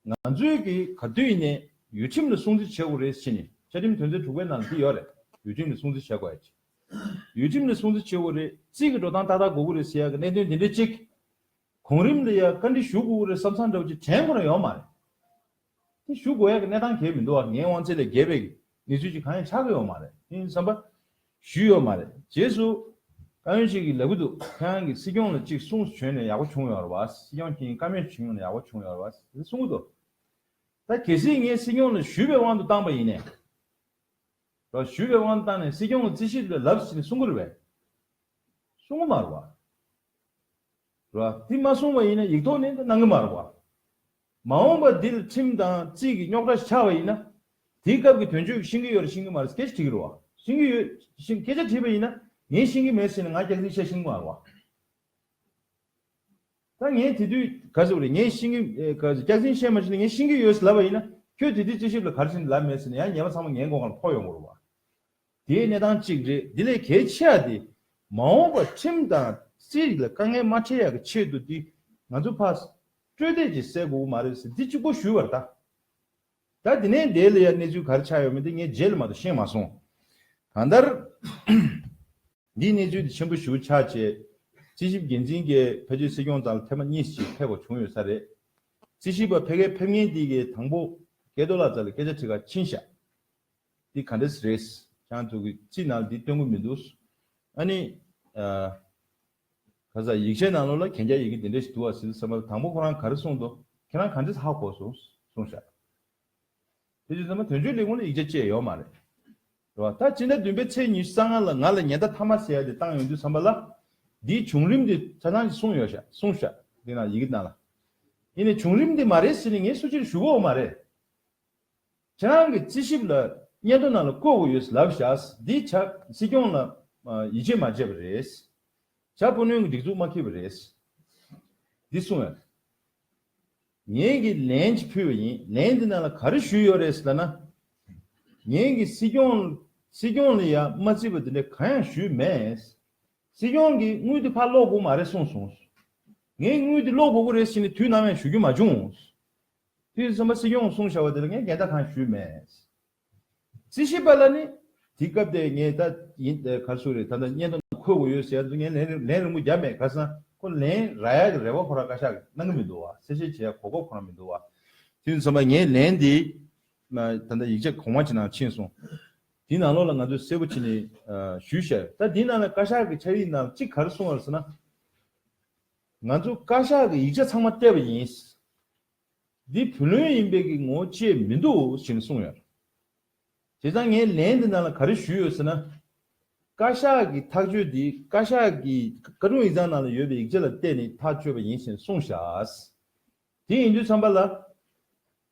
ང་ཚོས་ཀྱི་ག་དུས་ཡིན་ནའི་ཡུལ་ཁྲིམས་ལ་སྲུང་བརྩི་བྱེད་དགོས་རེད་ཟེར་ནས། བཅའ་ཁྲིམས་དོན་ཚན་དྲུག་པའི་ནང་ལ་འདི་ཡོད་རེད། ཡུལ་ཁྲིམས་ལ་སྲུང་བརྩི་བྱེད་དགོས་ཡ་ཅིག་ཡུལ་ཁྲིམས་ལ་སྲུང་བརྩི་བྱེད་དགོས་རེད། རྩིས་ཀྱི་འགྲོ་སྟངས་ཏག་ཏག་དགོས་ཀྱི་རེད་ཟེར་ཡ་གི་གནད་དོན་འདི་འདྲ་གཅིག་གོང་རིམ་ལ་ཡ་བཀའ་འདྲི་ཞུ་དགོས་ཀྱི་རེད་བསམ་བསམ་འདྲ་བོ་ཅིག་དྲན་ཁོ་རང་ཡོད་མ་རེད། དེ་ཞུ་དགོས་ཡ་གི་གནས་སྟངས་གང་ཡང་མི་འདུག་བ། ངའི་དབང་ཚད་ལས་བརྒལ་བའི་གནས་ཚུལ་ཅིག་གང་ཡང་ཆགས་ཀྱི་ཡོད་མ་རེད། དེ་ཡིན་དུས་བསམ་པ་ཞུས་ཡོད་མ་རེད། རྗེས་སུ་བཀའ་བློན་ཞིག་གིས་ལབ་ཀྱི་འདུག་ཁྱེད་རང་གིས་སྲིད་སྐྱོང་ལ་ཅིག་གསུངས་བྱོན་ནས་ཡག་པོ་བྱུང་ཡོད་རེད་བ། སྲིད་སྐྱོང་མཁྱེན་བཀའ་མོལ་བྱུང་ནས་ཡག་པོ་བྱུང་ཡོད་རེད་བ་དེ་གསུང་གི་འདུག་ད་གལ་སྲིད་ངས་སྲིད་སྐྱོང་ལ་ཞུས་པའི་དབང་དུ་བཏང་པ་ཡིན་ནའི། རོ། ཞུས་པའི་དབང་དུ་བཏང་ནས་སྲིད་སྐྱོང་ལ་རྩིས་ཞིབ་ལ་ལབ་ཟེར་ནས་གསུང་གི་རེད་པས། གསུང་གི་མ་རེད་བ། རོ། དེ་མ་གསུང་བ་ཡིན་ན་ཡིག་ཐོག་ནས་གནང་གི་མ་རེད་བ། མ་འོངས་པ་འདིར་ཁྲིམས་དང་རྩིས་ཀྱི་རྙོག་དྲ་ཆགས་པ་ཡིན་ན། དེའི་སྐབས་ཀྱི་དོན་གཅོད་ཀྱིས་ཤེས་ཀྱི་ཡོད་རེད་ཤེས་ཀྱི་མ་རེད་སྐད་ཆ་དྲིས་ཀྱི་རེད་བ། ཤེས་ཀྱི་ཡོད། ཤེས། སྐད་ཆ་དྲིས་པ་ཡིན་ན་ངས་ཤེས་ཀྱི་མེད་ཟེར་ནས་ང་རྒྱག་རྩིས་བཤད་ཤེས་ཀྱི་མ་རེད་བ། ད་ངས་དེ་དུས་ག་ཟེར་བ་རེད། ངས་ཤེས་ཀྱི་ཨེ་ག་ཟེར། སྐྱག་རྫུན་བཤད་མ་ཤེས་ན་ངས་ཤེས་ཀྱི་ཡོད་ཟེར་ལབ་པ་ཡིན་ན། ཁྱོད་དེ་དུས་རྩིས་ཞིབ་ལ་ག་རེ་བྱས་ནས་ལབ་མེད་ཟེར་ན་ཡང་ཉེས་པ་ཚང་མ་ངའི་མགོ་སྒང་ལ་ཕོག་ཡོང་གི་རེད་བ། དེའི་གནས་སྟངས་གཅིག་རེད། དེ་ལས་གལ་ཆེ་བ་དེ་མ་འོངས་པར་ཁྲིམས་དང་རྩིས་རིག་ལ་དཀའ་ངལ་མ་འཕྲད་ཡག་གི་ཆེད་དུ་དེ་ང་ཚོ་ཕར་སྤྲོས་བྲལ་གྱིས་སེལ་དགོས་ཀྱི་མ་རེད་ཟེར་འདི་གཅིག་པོ་ཞུས་པ་རེད་ད། ད་དེ་ནས་འདི་ལ་ཡང་གནས་ཚུལ་ག་རེ་ཆགས་ཡོད་མེད་དེ་ངས་རྗེས་ལ་མ་གཏོགས་ཤེས་མ་སོང་། གང་ལྟར། འདིའི་གནས་ཚུལ་དེ་ཆེན་པོ་ཞེ་པོ་ཆགས་བྱས། རྩིས་ཞིབ་འགན་འཛིན་གྱིས་ཕལ་ཆེར་སྲིད་སྐྱོང་རྩ་ལ་ཐེངས་མ་གཉིས་ཤིག་ཕེབས་པ་བྱུང་ཡོད་ས་རེད། རྩིས་ཞིབ་པ་ཕ་གིར་ཕེབས་མཁན་དེ་གིས་དང་པོ་སྐལ་རྡོར་ལགས་རྩ་ལ་སྐད་ཆ་དྲི་གར་ཕྱིན་ཤག་འདི་ག་འདྲས་རེད། ཁྱེད་རང་ཚོ་གི་རྩིས་ནང་འདི་སྟོན་གྱི་མི་འདུག་ཨ་ནི། ཨ། ག་ས་ཡིག་ཆའི་ནང་ལོགས་ལ་གན་རྒྱ་ཡི་གེ་འདི་འདྲ་ཞིག་འདུག་བ་ཟེར་བསམ་པ་དང་པོ་ཁོ་རང་ག་རེ་གསུངས་འདུག་ཁྱེད་རང་ག་འདྲས་ཧ་གོ་སོང་གསུངས་ཤག་དེ་དུས་ཚང་མ་དོན་གཅོད་ལས་ཁུངས་ལ་ཡིག་ཆ་བཅས་ཡོད་མ་རེད། རེད་བ། ད་སྤྱི་ཟླ་བདུན་པའི་ཚེས་ཉི་ཤུ་རྩ་ལྔ་ལ་ང་ལ་ཉེན་བརྡ་མཐའ་མ་ཟེར་ཡ་དེ་བཏང་ཡོང་དུས་ཙམ་པ་ལ། འདིའི་བྱུང་རིམ་དེ་ཆ་ཚང་ཞིག་གསུངས་ཡོད་ཤག་གསུངས་ཤག་འདི་ནང་ཡི་གེ་ནང་ལ། ཡིན་ནའི་བྱུང་རིམ་དེ་མ་རེད་ཟེར་ནས་ངས་སུ་གཅིག་ཞུ་གི་ཡོད་མ་རེད། ཁྱེད་རང་གི་རྩིས་ཞིབ་ལ་སྙན་ཐོ་ནང་ལ་བཀོད་དགོས་ཡོད་ལབ་བཞག་འདི་བྱ་སྲིད་སྐྱོང་ལ་ཡིད་ཆེས་མ་བྱས་པ་རེད། བྱ་སྤུ་ནུས་ཀྱི་སྒྲིག་འཛུགས་མ་འཁྱེར་བ་རེད། འདི་གསུངས་ཡོད། ངེད་ཀྱིས་ལན་ཅིག་ཕུལ་བ་ཡིན། ལན་འདི་ནང་ལ་ག་རེ་ཞུས་ཡོད་རེད་ཟེར་ལབ་ན། ངེད་ཀྱིས་སྲིད་སྐྱོང་སྲིད་སྐྱོང་ལ་ཡ་མ་བརྩིས་པ་འདི་འདྲ་གང་ཡང་ཞུས་མེད། སྲིད་སྐྱོང་གིས་དངུལ་འདི་ཕར་སློག་དགོས་མ་རེད་གསུངས་སོང་། ངས་དངུལ་འདི་སློག་དགོས་ཀྱི་རེད་ཟེར་ནས་དུས་ནམ་ཡང་ཞུ་རྒྱུ་མ་བྱུང་། དུས་ཙམ་པ་སྲིད་སྐྱོང་གསུངས་བཞག་པ་དེ་ལ་ངས་འགལ་ཟླ་གང་ཞུས་མེད། རྩིས་ཞིབ་པ་ལ་ནི། དེ་སྐབས་དེ་ངས་ད་ཡིན་ག་རེ་ཟེར་རེད། ད་ལྟ་སྙན་ཐོ་འཁོད་དགོས་ཡོད་ཟེར་ཡ་ཚོ་ངས་ལན་ལན་རིང་པོ་བརྒྱབ་མེད། ག་རེ་ཟེར་ན་ཁོ་ལན་རག་ཡག་གི་རེ་བ་ཁོ་རང་བཀའ་ཤག་གིས་གནང་གི་མི་འདུག་བ། གསལ་བཤད་བྱེད་ཡ་གོ་སྐབས་ཁོ་རང་མི་འདུག་བ། དུས་ཙམ་པ་ངས་ལན་འདི་ད་ལྟ་ཡིག་ཆ་གོང་མ་ཅིག་ནང་ཕྱིན་སོང་། དེའི་ནང་ལོགས་ལ་ང་ཚོས་གསལ་པོ་བྱས་ནས་ཞུས་བཞག་ད་དེའི་ནང་ལ་བཀའ་ཤག་གི་ཕྱག་ཡིག་ནང་གཅིག་ག་རེ་གསུངས་པ་རེད་ཟེར་ན། ང་ཚོ་བཀའ་ཤག་གི་ཡིག་ཆ་ཚང་མ་བལྟས་པ་ཡིན། འདི་བུ་ལོན་ཡིན་པའི་གི་ངོ་བོ་བཅས་མི་འདུག་ཞེས་གསུངས་ཡོད། བྱས་ཙང་ངས་ལན་འདི་ནང་ལ་ག་རེ་ཞུས་ཡོད་ཟེར་ན། བཀའ་ཤག་གི་ཐག་གཅོད་འདི་བཀའ་ཤག་གི་བཀའ་དྲུང་ཡིག་ཚང་ནང་ལ་ཡོད་པའི་ཡིག་ཆ་ལ་བལྟས་ནས་ཐག་གཅོད་པ་ཡིན་ཞེས་གསུངས་བཞག་དེ་ཡིན་དུས་ཙམ་པ་ལ།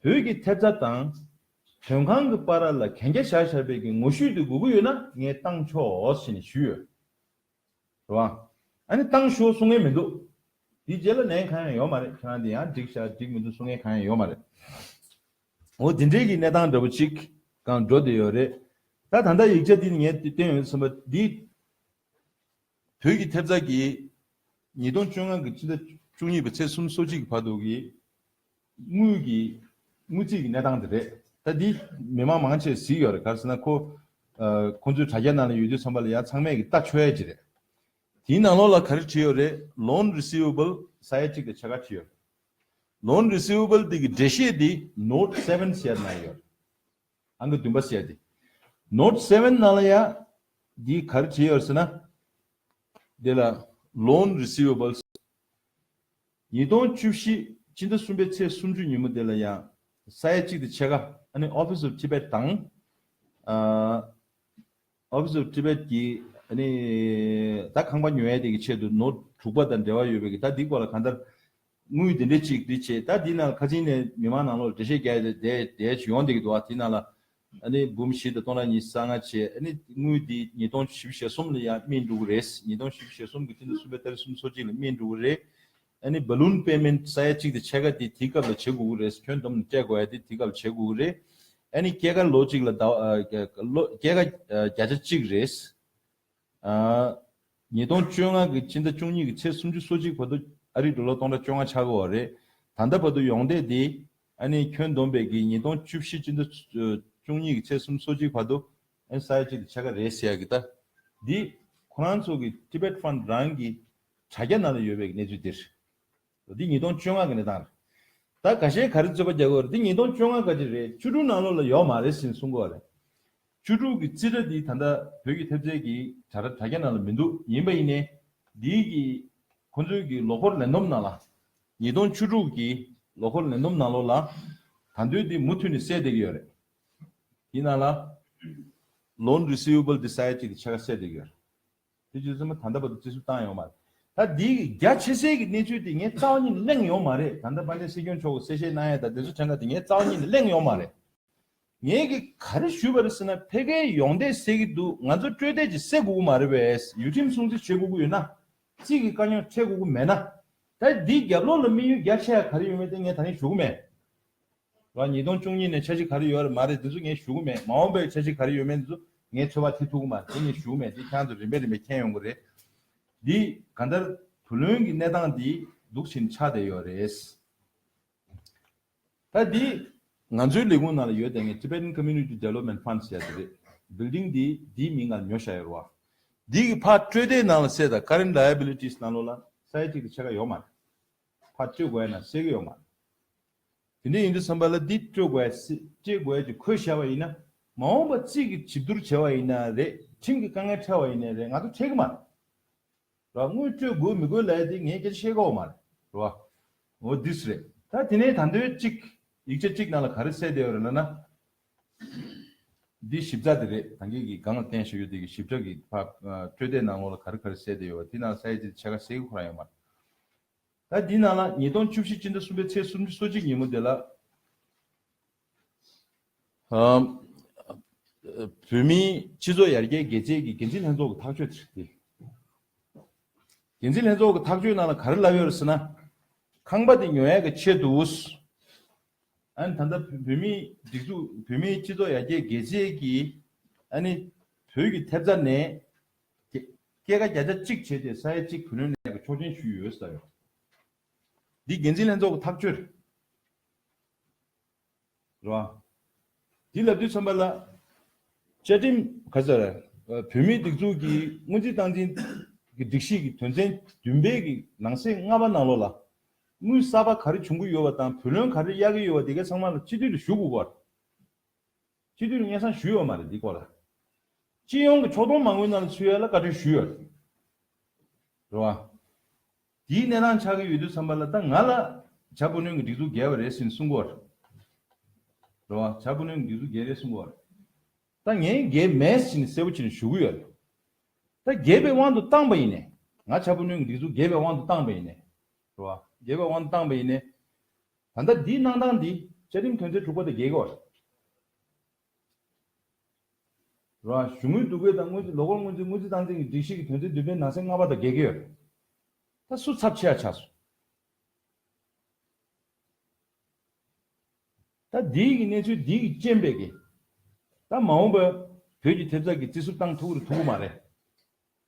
བོད་ཀྱི་ཐེབས་རྩ་དང་། དོན་ཁང་གི་བར་ལ་གན་རྒྱ་བཞག་བཞག་པའི་གི་ངོ་བཤུས་དེ་དགོས་ཀྱི་ཡོད་ན་ངས་བཏང་ཆོག་ཞེས་ནས་ཞུས་ཡོད། རེད་བ། ཨ་ནི་བཏང་ཤོག་གསུང་མཁན་མི་འདུག་དེའི་རྗེས་ལ་ལན་གང་ཡང་ཡོད་མ་རེད། ཁྱེད་རང་དེ་ཡང་འགྲིག་ཤག་འགྲིག་མི་འདུག་གསུང་མཁན་གང་ཡང་ཡོད་མ་རེད། འོ་དེ་འདྲའི་གི་གནས་སྟངས་འདྲ་པོ་ཅིག་གང་འགྲོ་བསྡད་ཡོད་རེད། ད་ད་ལྟ་ཡིག་ཆ་འདི་ངས་བཏོན་ཡོད་ཟིན་པ་འདི། བོད་ཀྱི་ཐེབས་རྩ་གིས་ཉིས་སྟོང་བཅོ་ལྔ་གི་ཕྱི་ཟླ་བཅུ་གཉིས་པའི་ཚེས་སོ་གཅིག་གི་བར་དུ་གི་དངུལ་གྱི་དངུལ་རྩིས་ཀྱི་གནས་སྟངས་དེ་རེད། ད་འདི་མི་མང་མང་ཆེ་གཟིགས་ཡོད་རེད། ག་རེ་ཟེར་ན་ཁོ། ཨ། ཁོང་ཚོའི་དྲ་རྒྱ་ནང་ལ་ཡོད་དུས་ཙམ་པ་ལ་ཡང་ཚང་མས་ཀྱིས་ལྟ་ཆོག་ཡ་ཅིག་རེད། དེའི་ནང་ལོགས་ལ་ག་རེ་བྲིས་ཡོད་རེད། Loan receivable ས་ཡ་གཅིག་དང་ཕྱེད་ཀ་བྲིས་ཡོད་རེད། Loan receivable འདི་གི་འགྲེལ་བཤད་འདི་Note seven ཟེར་ཡ་ནང་ཡོད་རེད། ཨང་ཀི་བདུན་པ་ཟེར་ཡ་འདི། Note seven ནང་ལ་ཡ་འདི་ག་རེ་བྲིས་ཡོད་ཟེར་ན། འདི་ལ་Loan receivables ཉིས་སྟོང་བཅུ་བཞི་སྤྱི་ཟླ་གསུམ་པའི་ཚེས་སུམ་ཅུ་ཉིན་མོ་དེ་ལ་ཡང་ས་ཡ་གཅིག་དང་ཕྱེད་ཀ་ཨ་ནི་Office of Tibet དང་། ཨ། Office of Tibet གི་ཨ་ནི་ད་ཁང་པ་ཉོ་ཡ་དེ་གི་ཆེད་དུ་Note དྲུག་པ་དང་འབྲེལ་བ་ཡོད་པའི་གི་ད་འདི་སྐོར་ལ་གང་ལྟར་ དངུལ་དེ་འདྲ་ཅིག་དེ་བྱས། ད་དེ་ནང་ཁ་སང་ནས་མི་མང་ནང་ལོགས་འགྲེལ་བཤད་རྒྱག་དེ་དེ་ཡོང་བསྡད་ཀྱི་འདུག་ཨ། དེ་ནང་ལ་ཨ་ནི་འབུམ་བཞི་དང་སྟོང་ཕྲག་ཉི་ཤུ་རྩ་ལྔ་བྱས། ཨ་ནི་དངུལ་དེ་ཉིས་སྟོང་བཞི་བཅུ་ཞེ་གསུམ་ལ་ཡང་སྨིན་འགྲོ་གི་རེད། ཉིས་སྟོང་བཞི་བཅུ་ཞེ་གསུམ་གྱི་སྤྱི་ཟླ་གསུམ་པའི་ཏ་རིག་སུམ་ཅུ་སོ་གཅིག་ལ་སྨིན་འགྲོ་གི་རེད། ཨ་ནི་balloon payment ས་ཡ་གཅིག་དང་ཕྱེད་ཀ་དེ་དེའི་སྐབས་ལ་བྱེད་དགོས་ཀྱི་རེད། ཁྱོན་བསྡོམས་ནས་སྤྲད་དགོས་ཡ་དེ་དེའི་སྐབས་ལ་བྱེད་དགོས་ཀྱི་རེད། ཨ་ནི་སྐྱེད་ཀ་ལོ་གཅིག་ལ་ཟླ་ཨ་ལོ་སྐྱེད་ཀ་ཨ་བརྒྱ་ཆ་གཅིག་རེད། ཨ་ཉིས་སྟོང་བཅོ་ལྔ་གི་སྤྱི་ཟླ་བཅུ་གཉིས་ཀྱི་ཚེས་སུམ་ཅུ་སོ་གཅིག་བར་དུ་ཨ་རིའི་ཌོ་ལར་སྟོང་ཕྲག་བཅོ་ལྔ་ཆགས་ཀྱི་ཡོད་རེད། ད་ལྟ་བར་དུ་ཡོང་བསྡད་དེ་ཨ་ནི་ཁྱོན་བསྡོམས་པའི་གི་ཉིས་སྟོང་བཅུ་བཞི་སྤྱི་ཟླ་བཅུ་གཉིས་ཀྱི་ཚེས་སུམ་ཅུ་སོ་གཅིག་བར་དུ་ཨ་ནི་ས་ཡ་གཅིག་དང་ཕྱེད་ཀ་རེད་ཟེར་ཡ་གི། ད་འདི་ཁོ་རང་ཚོ་གི་Tibet Fund རང་གི་དྲ་རྒྱ་ནང་ལ་ཡོད་པའི་གནས་ཚུལ་འདིར། འདི་ཉིས་སྟོང་བཅོ་ལྔ་གི་གནས་སྟངས་རེད། ད་ཁ་ཤས་ག་རེ་རྩོད་པ་རྒྱག་གི་ཡོད་རེད། འདི་ཉིས་སྟོང་བཅོ་ལྔ་ག་ཅིག་རེད། བཅུ་དྲུག་ནང་ལོགས་ལ་ཡོད་མ་རེད་ཟེར་གསུང་གི་ཡོད་རེད། བཅུ་དྲུག་གི་རྩིས་ཁྲ་འདི་ད་ལྟ་བོད་ཀྱི་ཐེབས་རྩའི་གི་དྲ་དྲ་རྒྱ་ནང་ལ་མི་འདུག་ཡིན་པ་ཡིན་ནའི་འདིའི་གི་ཁོ་ཚོའི་གི་ལོ་འཁོར་ལས་བསྡོམས་ནང་ལ་ཉིས་སྟོང་བཅུ་དྲུག་གི་ལོ་འཁོར་ལས་བསྡོམས་ནང་ལོགས་ལ་ད་དུང་འདི་མུ་མཐུད་ནས་གསལ་བསྡད་ཀྱི་ཡོད་རེད། དེའི་ནང་ལ་loan receivable འདི་ས་ཡ་གཅིག་དང་ཕྱེད་ཀ་གསལ་བསྡད་ཀྱི་ཡོད་རེད། དེ་བྱས་ཙང་ད་ལྟ་བར་དུ་རྩིས་སུ་བཏང་ཡོད་མ་རེད། ད་འདི་རྒྱ་ཆེ་སའི་གི་གནས་ཚུལ་དེ་ངས་རྩ་བ་ཉིད་ནས་གླེང་ཡོད་མ་རེད། ད་ལྟ་དཔལ་ལྡན་སྲིད་སྐྱོང་མཆོག་གིས་གསལ་བཤད་གནང་ཡ་དང་དེ་ཚོ་ཕྲན་ཁ་དེ་ངས་རྩ་བ་ཉིད་ནས་གླེང་ཡོད་མ་རེད། ངས་གི་ག་རེ་ཞུས་པ་རེད་ཟེར་ན། ཕ་གིའི་ཡོང་བསྡད་ཟེར་གི་འདུག་ང་ཚོ་སྤྲོད་བསྡད་ཅིག་སེལ་དགོས་ཀྱི་མ་རེད་པས། ཡུལ་ཁྲིམས་སྲུང་བརྩི་བྱེད་དགོས་ཀྱི་ཡོད་ན། རྩིས་ཀྱི་དཀའ་རྙོག་འཕྲད་དགོས་ཀྱི་མེད་ན། ད་འདི་རྒྱབ་ལོགས་ལ་དམིགས་ཡུལ་རྒྱ་ཆེ་ཡ་ག་རེ་ཡོད་མེད་དེ་ངས་ད་རིང་ཞུ་གི་མེད། ར། ཉིས་སྟོང་བཅུ་གཉིས་ནས་འཆར་གཞི་ག་རེ་ཡོད་རེད་མ་རེད་དེ་ཚོ་ངས་ཞུ་གི་མེད། མ་འོངས་པའི་འཆར་གཞི་ག་རེ་ཡོད་མེད་དེ་ཚོ་ངས་ཚོད་དཔག་བྱེད་ཐུབ་ཀྱི་མ་རེད། དེ་ངས་ཞུ་གི་མེད། དེ་ཁྱེད་རང་ཚོ་རིམ་པས་རིམ་པས་མཁྱེན་ཡོང་གི་རེད། འདི་གང་ལྟར་བུ་ལོན་གྱི་གནས་སྟངས་འདི་སྡུག་ཕྱིན་ཆགས་བསྡད་ཡོད་རེད། ད་འདི་ང་ཚོའི་ལས་ཁུངས་ནང་ལ་ཡོད་བསྡད་མཁན་Tibetan Community Development Fund ཟེར་ཡ་དེ་རེད། building འདི་འདིའི་མིང་ང་ཉོ་བཞག་ཡོད་རེད་བ། འདི་གི་ཕར་སྤྲོད་བདེ་ནང་ལ་གསལ་དང་། current liabilities ནང་ལོགས་ལ་ས་ཡ་གཅིག་དང་ཕྱེད་ཀ་ཡོད་མ་རེད། ཕར་སྤྲོད་དགོས་ཡ་ན་གསལ་གི་ཡོད་མ་རེད། དེ་འདྲ་ཡིན་དུས་ཙམ་པ་ལ་འདི་སྤྲོད་དགོས་ཡ་སི་སྤྲོད་དགོས་ཡ་ཅིག་འཁོད་བཞག་པ་ཡིན་ན། མ་འོངས་པ་རྩིས་ཀྱི་བྱེད་བསྡུར་བྱས་པ་ཡིན་ན་རེད། ཁྲིམས་ཀྱི་དཀའ་ངལ་འཕྲད་པ་ཡིན་ན་རེད། ང་ཚོ་འཕྲད་གི་མ་རེད། ར། དངུལ་སྤྲོད་དགོས་མི་དགོས་ལབ་ཡ་དེ་ངས་སྐད་ཆ་བཤད་གོ་མ་རེད། ར། འོ་འདིས་རེད། ད་དེ་ནས་ད་འདོད་གཅིག་ཡིག་ཆ་གཅིག་ནང་ལ་ག་རེ་གསལ་བསྡད་ཡོད་རེད་ལབ་ན། འདི་ཞིབ་ཕྲ་དེ་རེད། ད་གིན་གྱི་སྒང་ལ་བསྟན་བཞག་ཡོད་དེ་གི་ཞིབ་ཕྲ་གི་ཕ་སྤྲོད་བདེ་ནང་ལོགས་ལ་ག་རེ་ག་རེ་གསལ་བསྡད་ཡོད་པ་དེ་ནང་ས་ཡ་གཅིག་དང་ཕྱེད་ཀ་གསལ་གི་ཁོ་རང་ཡོད་མ་རེད། ད་འདི་ནང་ལ་ཉིས་སྟོང་བཅུ་བཞི་སྤྱི་ཟླ་གསུམ་པའི་ཚེས་སུམ་ཅུ་སོ་གཅིག་ཉིན་མོ་དེ་ལ། ཨ། བོད་མིའི་སྤྱི་ཚོགས་ཡར་རྒྱས་དགེ་རྩས་ཀྱི་འགན་འཛིན་ལྷན་ཚོགས་ཀྱི་ཐག་གཅོད་དེ་རེད། འགན་འཛིན་ལྷན་ཚོགས་ཀྱི་ཐག་གཅོད་ནང་ལ་ག་རེ་ལབ་ཡོད་རེད་ཟེར་ན། ཁང་པ་དེ་ཉོ་ཡག་གི་ཆེད་དུ། ཨ་ནི་ད་ལྟ་བོད་མིའི་སྒྲིག་འཛུགས། བོད་མིའི་སྤྱི་ཚོགས་ཡར་རྒྱས་དགེ་རྩས་ཀྱི། ཨ་ནི་བོད་ཀྱི་ཐེབས་རྩ་ནས་སྐྱེད་ཀ་བརྒྱ་ཆ་གཅིག་བྱས་ཏེ་ས་ཡ་གཅིག་བུ་ལོན་ལེན་ཡག་གི་ཆོག་མཆན་ཞུས་ཡོད་ཟེར་ཡོད། འདི་འགན་འཛིན་ལྷན་ཚོགས་ཀྱི་ཐག་གཅོད་རེད། རེད་བ། འདི་ལབ་དུས་ཙམ་པ་ལ། བཅའ་ཁྲིམས་ག་ཟེར། བོད་མིའི་སྒྲིག་འཛུགས་ཀྱི་སྔོན་རྩིས་སྟངས་འཛིན་གྱི་སྒྲིག་གཞི་གི་དོན་ཚན་བདུན་པའི་གི་ནང་གསེས་ལྔ་པ་ནང་ལོགས་ལ། དངུལ་གསར་པ་ག་རེ་འབྱུང་གི་ཡོད་པ་དང་བུ་ལོན་ག་རེ་གཡར་གྱི་ཡོད་པ་དེ་ག་ཚང་མ་ལ་སྤྱི་འཐུས་ལ་ཞུ་དགོས་པ་རེད། སྤྱི་འཐུས་ལ་སྙན་སེང་ཞུས་ཡོད་མ་རེད་འདི་སྐོར་ལ། སྤྱི་ཡོངས་ཀྱི་ཕྱོགས་གཏོགས་མ་དངུལ་ནང་ལ་ཚུད་ཡ་ལ་བཀའ་འཁྲོལ་ཞུས་ཡོད་རེད། རེད་བ། དེའི་གནས་སྟངས་ཆགས་ཀྱི་ཡོད་དུས་ཙམ་པ་ལ་ད་ང་ལ་བྱ་བུ་ལོན་གྱི་སྒྲིག་འཛུགས་བརྒལ་བ་རེད་ཟེར་ནས་གསུང་གི་ཡོད་རེད། རེད་བ། བྱ་བུ་ལོན་གྱི་སྒྲིག་འཛུགས་བརྒལ་རེད་གསུང་གི་ཡོད་རེད། ད་ངས་བརྒལ་མེད་ཟེར་ནས་གསལ་པོ་བྱས་ནས་ཞུ་གི་ཡོད་རེད། ད་བརྒལ་བའི་དབང་དུ་བཏང་པ་ཡིན་ནས། ང་བྱ་བུ་ལོན་གྱི་སྒྲིག་འཛུགས་བརྒལ་བའི་དབང་དུ་བཏང་པ་ཡིན་ནས། རེད་བ། བརྒལ་བའི་དབང་དུ་བཏང་པ་ཡིན་ནས། ད་ལྟ་འདིའི་གནང་སྟངས་འདི་བཅའ་ཁྲིམས་དོན་ཚན་དྲུག་པ་དང་འགལ་གྱི་ཡོད་རེད། ར། གཞུང་དངུལ་བསྡུ་སྐྱེལ་དང་སྔོན་རྩིས། ལོ་འཁོར་སྔོན་རྩིས། སྔོན་རྩིས་སྟངས་འཛིན་གྱི་སྒྲིག་གཞི་གི་དོན་ཚན་བདུན་པའི་ནང་གསེས་ལྔ་པ་དང་འགལ་གྱི་ཡོད་རེད། ད་སུ་ཚབས་ཆེ་ཡ་ཆགས་སོང་། ད་འདིའི་གི་གནས་ཚུལ་འདིའི་གི་རྐྱེན་པས་གི། ད་མ་འོངས་པ་བོད་ཀྱི་ཐེབས་རྩ་གི་རྩིས་སུ་བཏང་ཐུབ་ཀྱི་རེད་ཐུབ་ཀྱི་མ་རེད།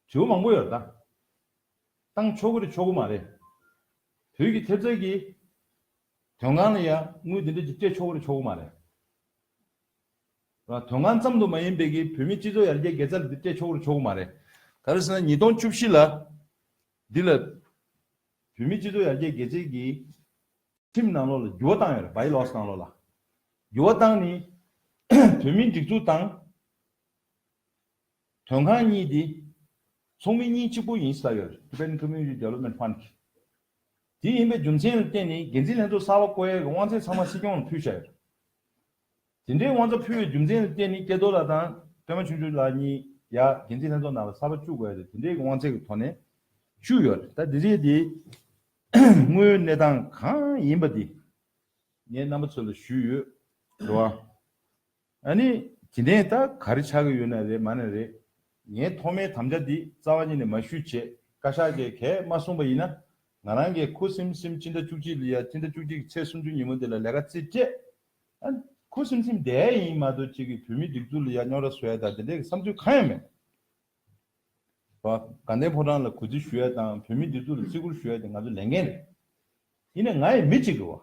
དྲི་བ་མང་པོ་ཡོད་རེད་ད། བཏང་ཆོག་གི་རེད་ཆོག་གི་མ་རེད། བོད་ཀྱི་ཐེབས་རྩ་གི་དོན་ཁང་ལ་ཡ་དངུལ་འདི་འདྲ་ཅིག་སྤྲད་ཆོག་གི་རེད་ཆོག་གི་མ་རེད། ར། དོན་ཁང་ཙམ་དུ་མ་ཡིན་པའི་གི་བོད་མིའི་སྤྱི་ཚོགས་ཡར་རྒྱས་དགེ་རྩ་ལ་འདི་སྤྲད་ཆོག་རུ་ཆོག་གི་མ་རེད། ག་རེ་ཟེར་ན་ཉིས་སྟོང་བཅུ་བཞི་ལ་འདི་ལ་བོད་མིའི་སྤྱི་ཚོགས་ཡར་རྒྱས་དགེ་རྩའི་གི་ཁྲིམས་ནང་ལོགས་ལ་འགྱུར་བ་བཏང་ཡོད་རེད། བྷའི་ལོ་སི་ནང་ལོགས་ལ་འགྱུར་བ་བཏང་ནས་བོད་མིའི་སྒྲིག་འཛུགས་དང་དོན་ཁང་གཉིས་དེ་ཚོགས་མི་གཉིས་གཅིག་པུ་ཡིན་ཟེར་ཡོད་རེད། Tibetan Community Development Fund གི། དེ་ཡིན་པའི་རྒྱུ་མཚན་ལ་བརྟེན་ནས་འགན་འཛིན་ལྷན་ཚོགས་གསར་པ་བསྐོ་ཡས་ཀྱི་དབང་ཚད་ཚང་མ་སྲིད་སྐྱོང་ལ་ཕུལ་བཞག་ཡོད་རེད། དེ་འདྲའི་དབང་ཚད་ཕུལ་བའི་རྒྱུ་མཚན་ལ་བརྟེན་ནས་སྐལ་རྡོར་ལགས་དང་སྟོན་པ་ཆུང་ཆུང་ལགས་གཉིས་ཡ་འགན་འཛིན་ལྷན་ཚོགས་ནང་ལ་གསར་པ་བཅུག་དགོས་ཡ་དེ་དེ་འདྲའི་དབང་ཚད་ཀྱི་ཐོག་ནས་བཅུག་ཡོད་རེད། ད་འདི་རེད་དེ། དངོས་ཡོད་གནས་སྟངས་གང་ཡིན་པ་འདི་ངས་རྣམ་པ་ཚོ་ལ་ཞུས་ཡོད། རེད་བ། ཨ་ནི་དེ་ནས་ད་ག་རེ་ཆགས་ཀྱི་ཡོད་ན་རེད་མ་ན་རེད། ངས་ཐོག་མའི་དམ་བཅའ་འདི་རྩ་བ་ཉིད་ནས་མ་ཞུས་བྱས་བཀའ་ཤག་གིས་གས་མ་གསུངས་པ་ཡིན་ན། ང་རང་གིས་ཁུ་སིམ་སིམ་སྤྱི་ཟླ་བཅུ་གཅིག་ལ་ཡ་སྤྱི་ཟླ་བཅུ་གཅིག་གི་ཚེས་སུམ་ཅུ་ཉིན་མོ་འདི་ལ་ལས་ཀ་རྩིས་སྤྲད། ཨ། ཁུ་སིམ་སིམ་བསྡད་ཡིན་མ་གཏོགས་གཅིག་གིས་བོད་མི་སྒྲིག་འཛུགས་ལ་ཡ་རྙོག་དྲ་བཟོ་ཡ་དང་དེ་འདྲའི་བསམ་ཚུལ་གང་ཡང་མེད། བ། དགའ་ལྡན་ཕོ་བྲང་ལ་གུས་བརྩི་ཞུ་ཡ་དང་བོད་མི་སྒྲིག་འཛུགས་ལ་བརྩི་བཀུར་ཞུ་ཡ་དེ་ང་ཚོ་ལས་འགན་རེད། ཡིན་ནའི་ང་ཡི་མི་གཅིག་རེད་བ།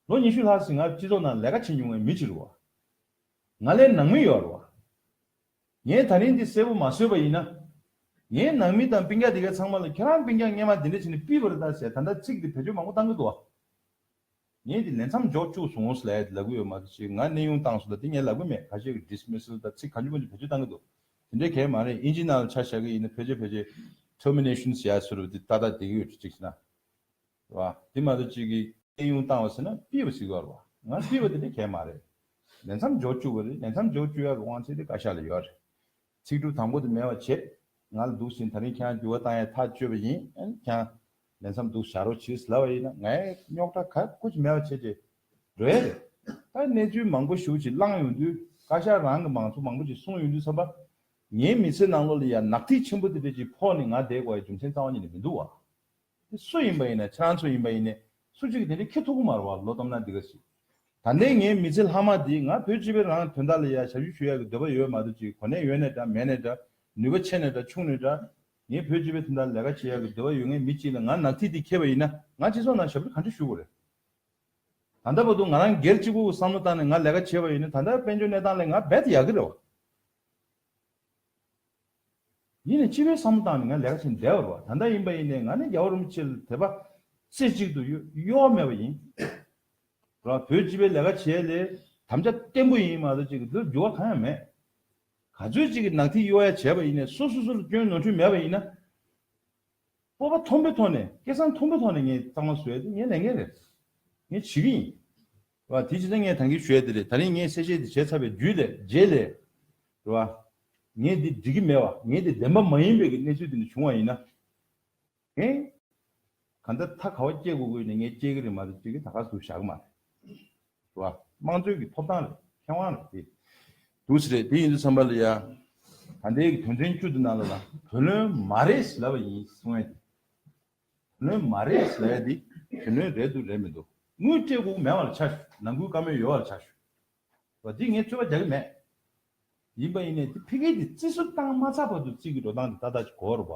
ལོ་ཉི་ཤུ་ལྷག་ཙམ་ང་སྤྱི་ཚོགས་ནང་ལས་ཀ་བྱེད་མྱོང་བའི་མི་གཅིག་རེད་བ། ང་ལས་ནང་མི་ཡོད་རེད་བ། ངས་ད་རིང་འདི་གསལ་པོ་མ་བཟོས་པ་ཡིན་ན། ངའི་ནང་མི་དང་སྤུན་ཀྱག་དེ་གའི་ཚང་མ་ལ་ཁྱེད་རང་སྤུན་ཀྱག་སྔས་མ་འདི་འདྲ་བྱས་ནས་ཕུད་པ་རེད་ད་ཟེར་ད་ལྟ་ཚིག་འདི་བེད་སྤྱོད་མང་པོ་བཏང་གི་འདུག་བ། ངས་འདི་ལས་མཚམས་འཇོག་བཅུག་སོང་ཟེར་ཡ་འདི་ལབ་གི་ཡོད་མ་གཏོགས་ཅིག་ང་གནས་དབྱུང་བཏང་སོང་ད་འདི་ངས་ལབ་གི་མེད། ཁ་ཤས་ཀྱི་dismissal ད་ཚིག་གང་བྱུང་མང་བྱུང་བེད་སྤྱོད་བཏང་གི་འདུག་དེ་འདྲའི་གལ་མ་རེད། ཨིན་ཇི་ནང་ལ་ཆ་བཞག་གི་ཡིན་ན་ཕལ་ཆེར་ཕལ་ཆེར་termination ཟེར་ཡ་ཟེར་བ་འདི་ཏག་ཏག་བསྡད་ཀྱི་ཡོད་ཅིག་ཟེར་ན། རེད་བ། དེ་མ་གཏོགས་གཅིག་གིས་གནས་དབྱུང་བཏང་བ་ཟེར་ན་ཕུད་པ་ཟེར་གྱི་ཡོད་རེད་བ། ང་ཕུད་པ་དེ་འདྲ་གལ་མ་རེད། ལས་མཚམས་འཇོག་བཅུག་པ་རེད། ལས་མཚམས་འཇོག་བཅུག་ཡག་གི་དབང་ཚད་དེ་བཀའ་ཤག་ལ་ཡོད་རེད། ཚིག་གྲུབ་དང་པོ་དེ་མེད་པ་བྱེད། ང་ལ་འདུག་ཟིན་ད་རིང་ཁྱེད་རང་འགྱུར་བ་བཏང་ཡག་ཐག་གཅོད་པ་ཡིན། ཨ་ནི་ཁྱེད་རང་ལས་མཚམས་འདུག་བཞག་རོགས་བྱེད་ལབ་པ་ཡིན་ན་ངས་རྙོག་དྲ་ག་ཀུ་ཅི་མེད་པ་བྱེད་ཅེས་འགྲོ་ཡ་རེད། ད་གནས་ཚུལ་མང་པོ་ཞེ་པོ་ཅིག་བསླངས་ཡོང་དུས་བཀའ་ཤག་རང་གི་མང་ཚོགས་མང་པོ་ཅིག་གསུངས་ཡོང་དུས་ཙམ་པ། ངའི་མི་ཚེ་ནང་ལོགས་ལ་ཡ་ནག་ཐིག་ཆེན་པོ་དེ་འདྲ་ཅིག་ཕོག་ནས་ང་བསྡད་དགོས་ཡ་རྒྱུ་མཚན་རྩ་བ་ཉིད་ནས་མི་འདུག་བ། དེ་སུ་ཡིན་པ་ཡིན་ན་ཁྱེད་རང་ཚོ་ཡིན་པ་ཡིན་ནའི་སུ་གཅིག་གིས་དེ་འདྲ་ཁྱེར་ཐུབ་ཀྱི་མ་རེད་བ། ལོ་སྟོང་ན་འདི་ག་ཞིག་ད་ལྟའི་ངའི་མི་ཚེ་ལྷག་མ་འདི་ང་བོད་སྤྱི་པའི་རང་དོན་དག་ལ་ཡ་ཞབས་ཞུ་ཞུ་ཡག་གི་འདོད་པ་ཡོད་མ་གཏོགས་ཅིག་གོ་གནས་ཡོད་ནའི་འདྲ་མེད་ནའི་འདྲ། ནུས་པ་ཆེ་ནའི་འདྲ་ཆུང་ནའི་འདྲ། ངས་བོད་སྤྱི་པའི་དོན་དག་ལས་ཀ་བྱེད་ཡག་གི་འདོད་པ་ཡོད་མཁན་མི་གཅིག་ལ་ང་ནག་ཐིག་འདི་ཁྱེར་བ་ཡིན་ན་ང་སྤྱི་ཚོགས་ནང་ཞབས་ཞུ་ག་འདྲ་ཞུ་དགོས་རེད། ད་ལྟ་བར་དུ་ང་རང་སྒེར་གཅིག་པུ་བསམ་བློ་བཏང་ནས་ང་ལས་ཀ་བྱས་པ་ཡིན་ན་ད་ལྟ་དཔལ་འབྱོར་གནས་སྟངས་ལས་ང་རྦད་དེ་ཡག་གི་རེད་བ། ཡིན་ནའི་སྤྱི་པའི་བསམ་བློ་བཏང་ནས་ང་ལས་ཀ་བྱས་ནས་བསྡད་པ་རེད་བ། ད་ལྟ་ཡིན་པ་ཡིན་ནའི་ང་ནི་རྒྱལ་བ་རིན་པོ་ཆེ་ལ་དད་པ་རྩེ་གཅིག་ཏུ་གཡོ་གཡོ་བ་མེད་པ་ཡིན། ར་བོད་སྤྱི་པའི་ལས་ཀ་བྱས་ལས་དམ་བཅའ་བརྟན་པོ་ཡིན་མ་གཏོགས་ཅིག་འདིར་འགྱུར་བ་གང་ཡང་མེད། ག་ཚོད་ཅིག་གི་ནག་ཐིག་གཡོ་ཡ་བྱས་པ་ཡིན་ནའི་སོ་སོ་སོ་ལ་སྐྱོན་ནོར་འཁྲུལ་མེད་པ་ཡིན་ན། སྤོབས་པ་མཐོན་པོའི་ཐོག་ནས་སྐད་གསང་མཐོན་པོའི་ཐོག་ནས་ངས་གཙང་མ་བཟོ་ཡ་དེ་ངའི་ལས་འགན་རེད། ངས་བྱེད་ཀྱི་ཡིན། བ་དེ་ཇི་ལྟར་ངས་ད་གིན་ཞུ་ཡ་དེ་རེད། ད་རིང་ངས་གསལ་བཤད་དེ་བྱས་ཚར་བའི་རྒྱུད་ལས་རྗེས་ལས། རེད་བ། ངས་འདི་འགྲིག་གི་མེད་བ། ངས་འདི་བདེན་པ་མ་ཡིན་པའི་གི་གནས་ཚུལ་དེ་འདྲ་བྱུང་བ་ཡིན་ན། ངས་གང་ལྟར་ཐ་ག་བ་སྐྱེ་དགོས་དགོས་ནས་ངས་སྐྱེ་གི་རེད་མ་གཏོགས་སྐྱེ་གི་ད་ག་སུ་བཞག་གི་མ་རེད། རེད་བ། དམངས་གཙོའི་གི་ཐོབ་ཐང་རེད། ཁེ་དབང་རེད་དེ། འདུག་སེ་རེད། དེ་ཡིན་དུས་ཙམ་པ་ལ་ཡ། ད་ལྟའི་གི་དོན་ཚན་བཅུ་དེ་ནང་ལ་ལ་བུ་ལོན་མ་རེད་ལབ་པ་ཡིན་གསུང་ཡ་དེ། བུ་ལོན་མ་རེད་ཟེར་ཡ་འདི་བུ་ལོན་རེད་འདུག་རེད་མི་འདུག་དངུལ་སྤྲད་དགོས་མེད་པ་ལ་ཆ་ཞུ། ནང་ཁུལ་བཀའ་མོལ་ཡོད་པ་ལ་ཆ་ཞུ། བ་འདི་ངས་རྩོད་པ་རྒྱག་གི་མེད། ཡིན་པ་ཡིན་ནའི་འདི་ཕ་གི་འདི་རྩིས་སུ་བཏང་མ་ཚར་བར་དུ་རྩིས་ཀྱི་འགྲོ་སྟངས་འདི་ཏག་ཏག་ཅིག་གོ་རུ་བ།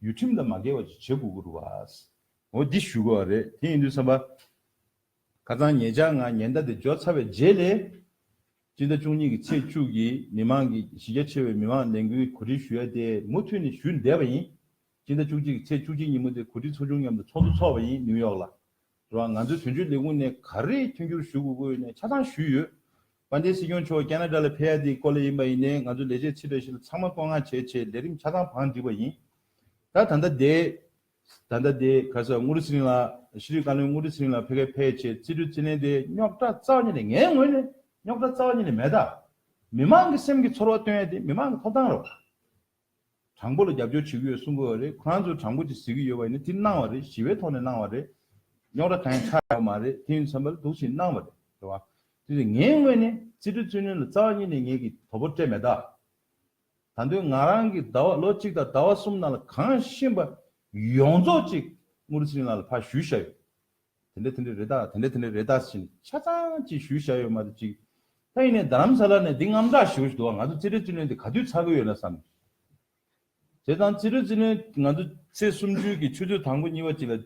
ཡུལ་ཁྲིམས་དང་མ་འགལ་བ་ཅིག་བྱེད་དགོས་ཀྱི་རུ་བ། འོ་འདི་ཞུ་དགོས་པ་རེད། དེ་ཡིན་དུས་ཙམ་པ། ཁ་སང་ཉེ་ཆར་ང་ཉེན་བརྡ་དེ་འབྱོར་ཚར་བའི་རྗེས་ལས། སྤྱི་ཟླ་བཅུ་གཉིས་ཀྱི་ཚེས་བཅུ་གི་མི་མང་གི་གཞི་རྒྱ་ཆེ་བའི་མི་མང་ལས་འགུལ་གོ་སྒྲིག་ཞུ་ཡ་དེ་མུ་མཐུད་ནས་ཞུས་བསྡད་པ་ཡིན། སྤྱི་ཟླ་བཅུ་གཅིག་གི་ཚེས་བཅུ་གཅིག་ཉིན་མོ་དེ་གོ་སྒྲིག་ཚོགས་ཆུང་མཉམ་དུ་ཚོགས་འདུ་ཚོགས་པ་ཡིན་ནིའུ་ཡོག་ལ། རེད་བ། ང་ཚོའི་དོན་གཅོད་ལས་ཁུངས་ནས་ག་རེ་མཐུན་འགྱུར་ཞུ་དགོས་དགོས་ཡོད་ནས་ཆ་ཚང་ཞུས་ཡོད། དཔལ་ལྡན་སྲིད་སྐྱོང་མཆོག་ཁེ་ན་ཌ་ལ་ཕེབས་ཡ་དེའི་སྐོར་ལ་ཡིན་པ་ཡིན་ནའི་ང་ཚོ་ལས་བྱེད་ཕྱི་དྲགས་ཤིག་ལ་ཚང་མ་བཀོད་མངགས་བྱས་བྱས་ལས་རིམ་ཆ་ཚང་བང་བསྒྲིགས་པ་ཡིན། ད་ད་ལྟ་དེ། ད་ལྟ་དེ་ག་ས་དངུལ་ལྷུན་ཚེ་རིང་ལགས་ཤེས་རིག་བཀའ་བློན་དངུལ་ལྷུན་ཚེ་རིང་ལགས་ཕ་གིར་ཕེབས་བྱས་རྩིས་སྤྲོད་རྩིས་ལེན་དེ་རྙོག་དྲ་རྩ་བ་ཉིད་ནས་ངའི་ངོས་ནས་རྙོག་དྲ་རྩ་བ་ཉིད་ནས་མེད་ད། མི་མང་གི་སེམས་ཀྱི་ཚོར་བ་སྟོན་ཡ་དེ་མི་མང་གི་ཐོབ་ཐང་རེད་བ། དྲང་པོ་ལ་རྒྱབ་སྐྱོར་བྱེད་ཀྱི་ཡོད་གསུང་གི་ཡོད་རེད། ཁོ་རང་ཚོས་དྲང་པོ་ཅིག་ཟེར་གྱི་ཡོད་པ་ཡིན་ན་དེ་གནང་བ་རེད། ཞི་བའི་ཐོག་ནས་གནང་བ་རེད། རྙོག་དྲ་གང་ཡང་ཆགས་ཡོད་མ་རེད། དེ་ཡིན་ཙམ་པ་ལ་འདུག་སེ་གནང་བ་རེད། རེད་བ། དེ་ཚོ་ངའི་ངོས་ནས་རྩིས་སྤྲོད་རྩིས་ལེན་ལ་རྩ་བ་ཉིད་ནས་ངེད་ཀྱིས་དོ་ཕོག་སྤྲད་མེད་ད། ད་དུང་ང་རང་གིས་ཟླ་བ་ལོ་གཅིག་དང་ཟླ་བ་གསུམ་ནང་ལ་གང་ཤེས་པ་ཡོངས་རྫོགས་ཅིག་དངུལ་ལྷུན་ཚེ་རིང་ལགས་ལ་ཕར་ཞུས་བཞག་ཡོད། དེ་འདྲ་དེ་འདྲ་རེད་ད། དེ་འདྲ་དེ་འདྲ་རེད་ད་ཟེར་ནས་ཆ་ཚང་ཅིག་ཞུས་བཞག་ཡོད་མ་གཏོགས་ཅིག་ད་ཡིན་ནའི་རྡ་རམ་ས་ལ་ནས་འདི་དངངས་སྐྲག་ཞེ་པོ་ཞིག་འདུག་བ། ང་ཚོ་རྩིས་སྤྲོད་རྩིས་ལེན་འདི་ག་དུས་ཚར་གི་ཡོད་ན་བསམ། བྱས་ཙང་རྩིས་སྤྲོད་རྩིས་ལེན་ང་ཚོ་ཚེས་སུམ་ཅུ་གི་ཆུ་ཚོད་དང་པོ་གཉིས་པ་ཅིག་ལ་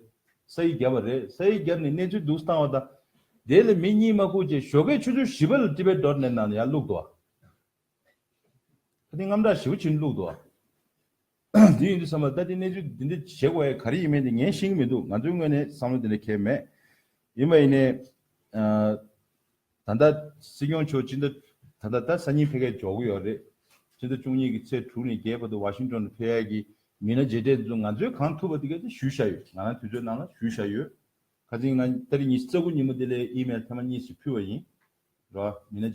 ས་ཡིག་བརྒྱབ་པ་རེད། ས་ཡིག་བརྒྱབ་ནས་གནས་ཚུལ་འདུག་སེ་བཏང་བ་དང་། དེ་ལ་མི་གཉིས་མ་ཁུག་ཅེས་ཞོགས་ཀའི་ཆུ་ཚོད་བཞི་པ་ལ་ཊི་བེཊ་ཌོཊ་ནེཊ་ནང་ལ་ཡར་བླུགས་འདུག་བ། ད་དེ་དངངས་སྐྲག་ཞེ་པོ་བྱས་ནས་བླུགས་འདུག་བ། དེ་ཡིན་དུས་ཙམ་པ་ད་དེ་གནས་ཚུལ་འདི་འདྲ་བྱེད་དགོས་ཡ་ག་རེ་ཡིན་མིན་དེ་ངས་ཤེས་ཀྱི་མི་འདུག་ང་ཚོའི་ངོས་ནས་བསམ་བློ་དེ་འདྲ་འཁྱེར་མེད། ཡིན་པ་ཡིན་ནའི། ཨ། ད་ལྟ་སྲིད་སྐྱོང་མཆོག་སྤྱི་ཟླ། ད་ལྟ་ད་སང་ཉིན་ཕ་གིར་འབྱོར་གྱི་ཡོད་རེད། སྤྱི་ཟླ་བཅུ་གཉིས་ཀྱི་ཚེས་དྲུག་ནས་བརྒྱད་བར་དུ་ཝ་ཤིང་ཊོན་དུ་ཕེབས་ཡག་གི་མི་སྣ་མཇལ་འཕྲད་འདི་ཚོ་ང་ཚོས་གང་ཐུབ་པ་དེ་ག་དེ་ཞུས་བཞག་ཡོད། ང་རང་དུས་ཚོད་ནང་ལ་ཞུས་བཞག་ཡོད། ཁ་སང་ང་ཏ་རིག་ཉི་ཤུ་རྩ་དགུ་ཉིན་མོ་དེ་ལ་ཨི་མེལ་ཐེངས་མ་གཉིས་ཤིག་ཕུལ་བ་ཡིན། རོ། མི་སྣ་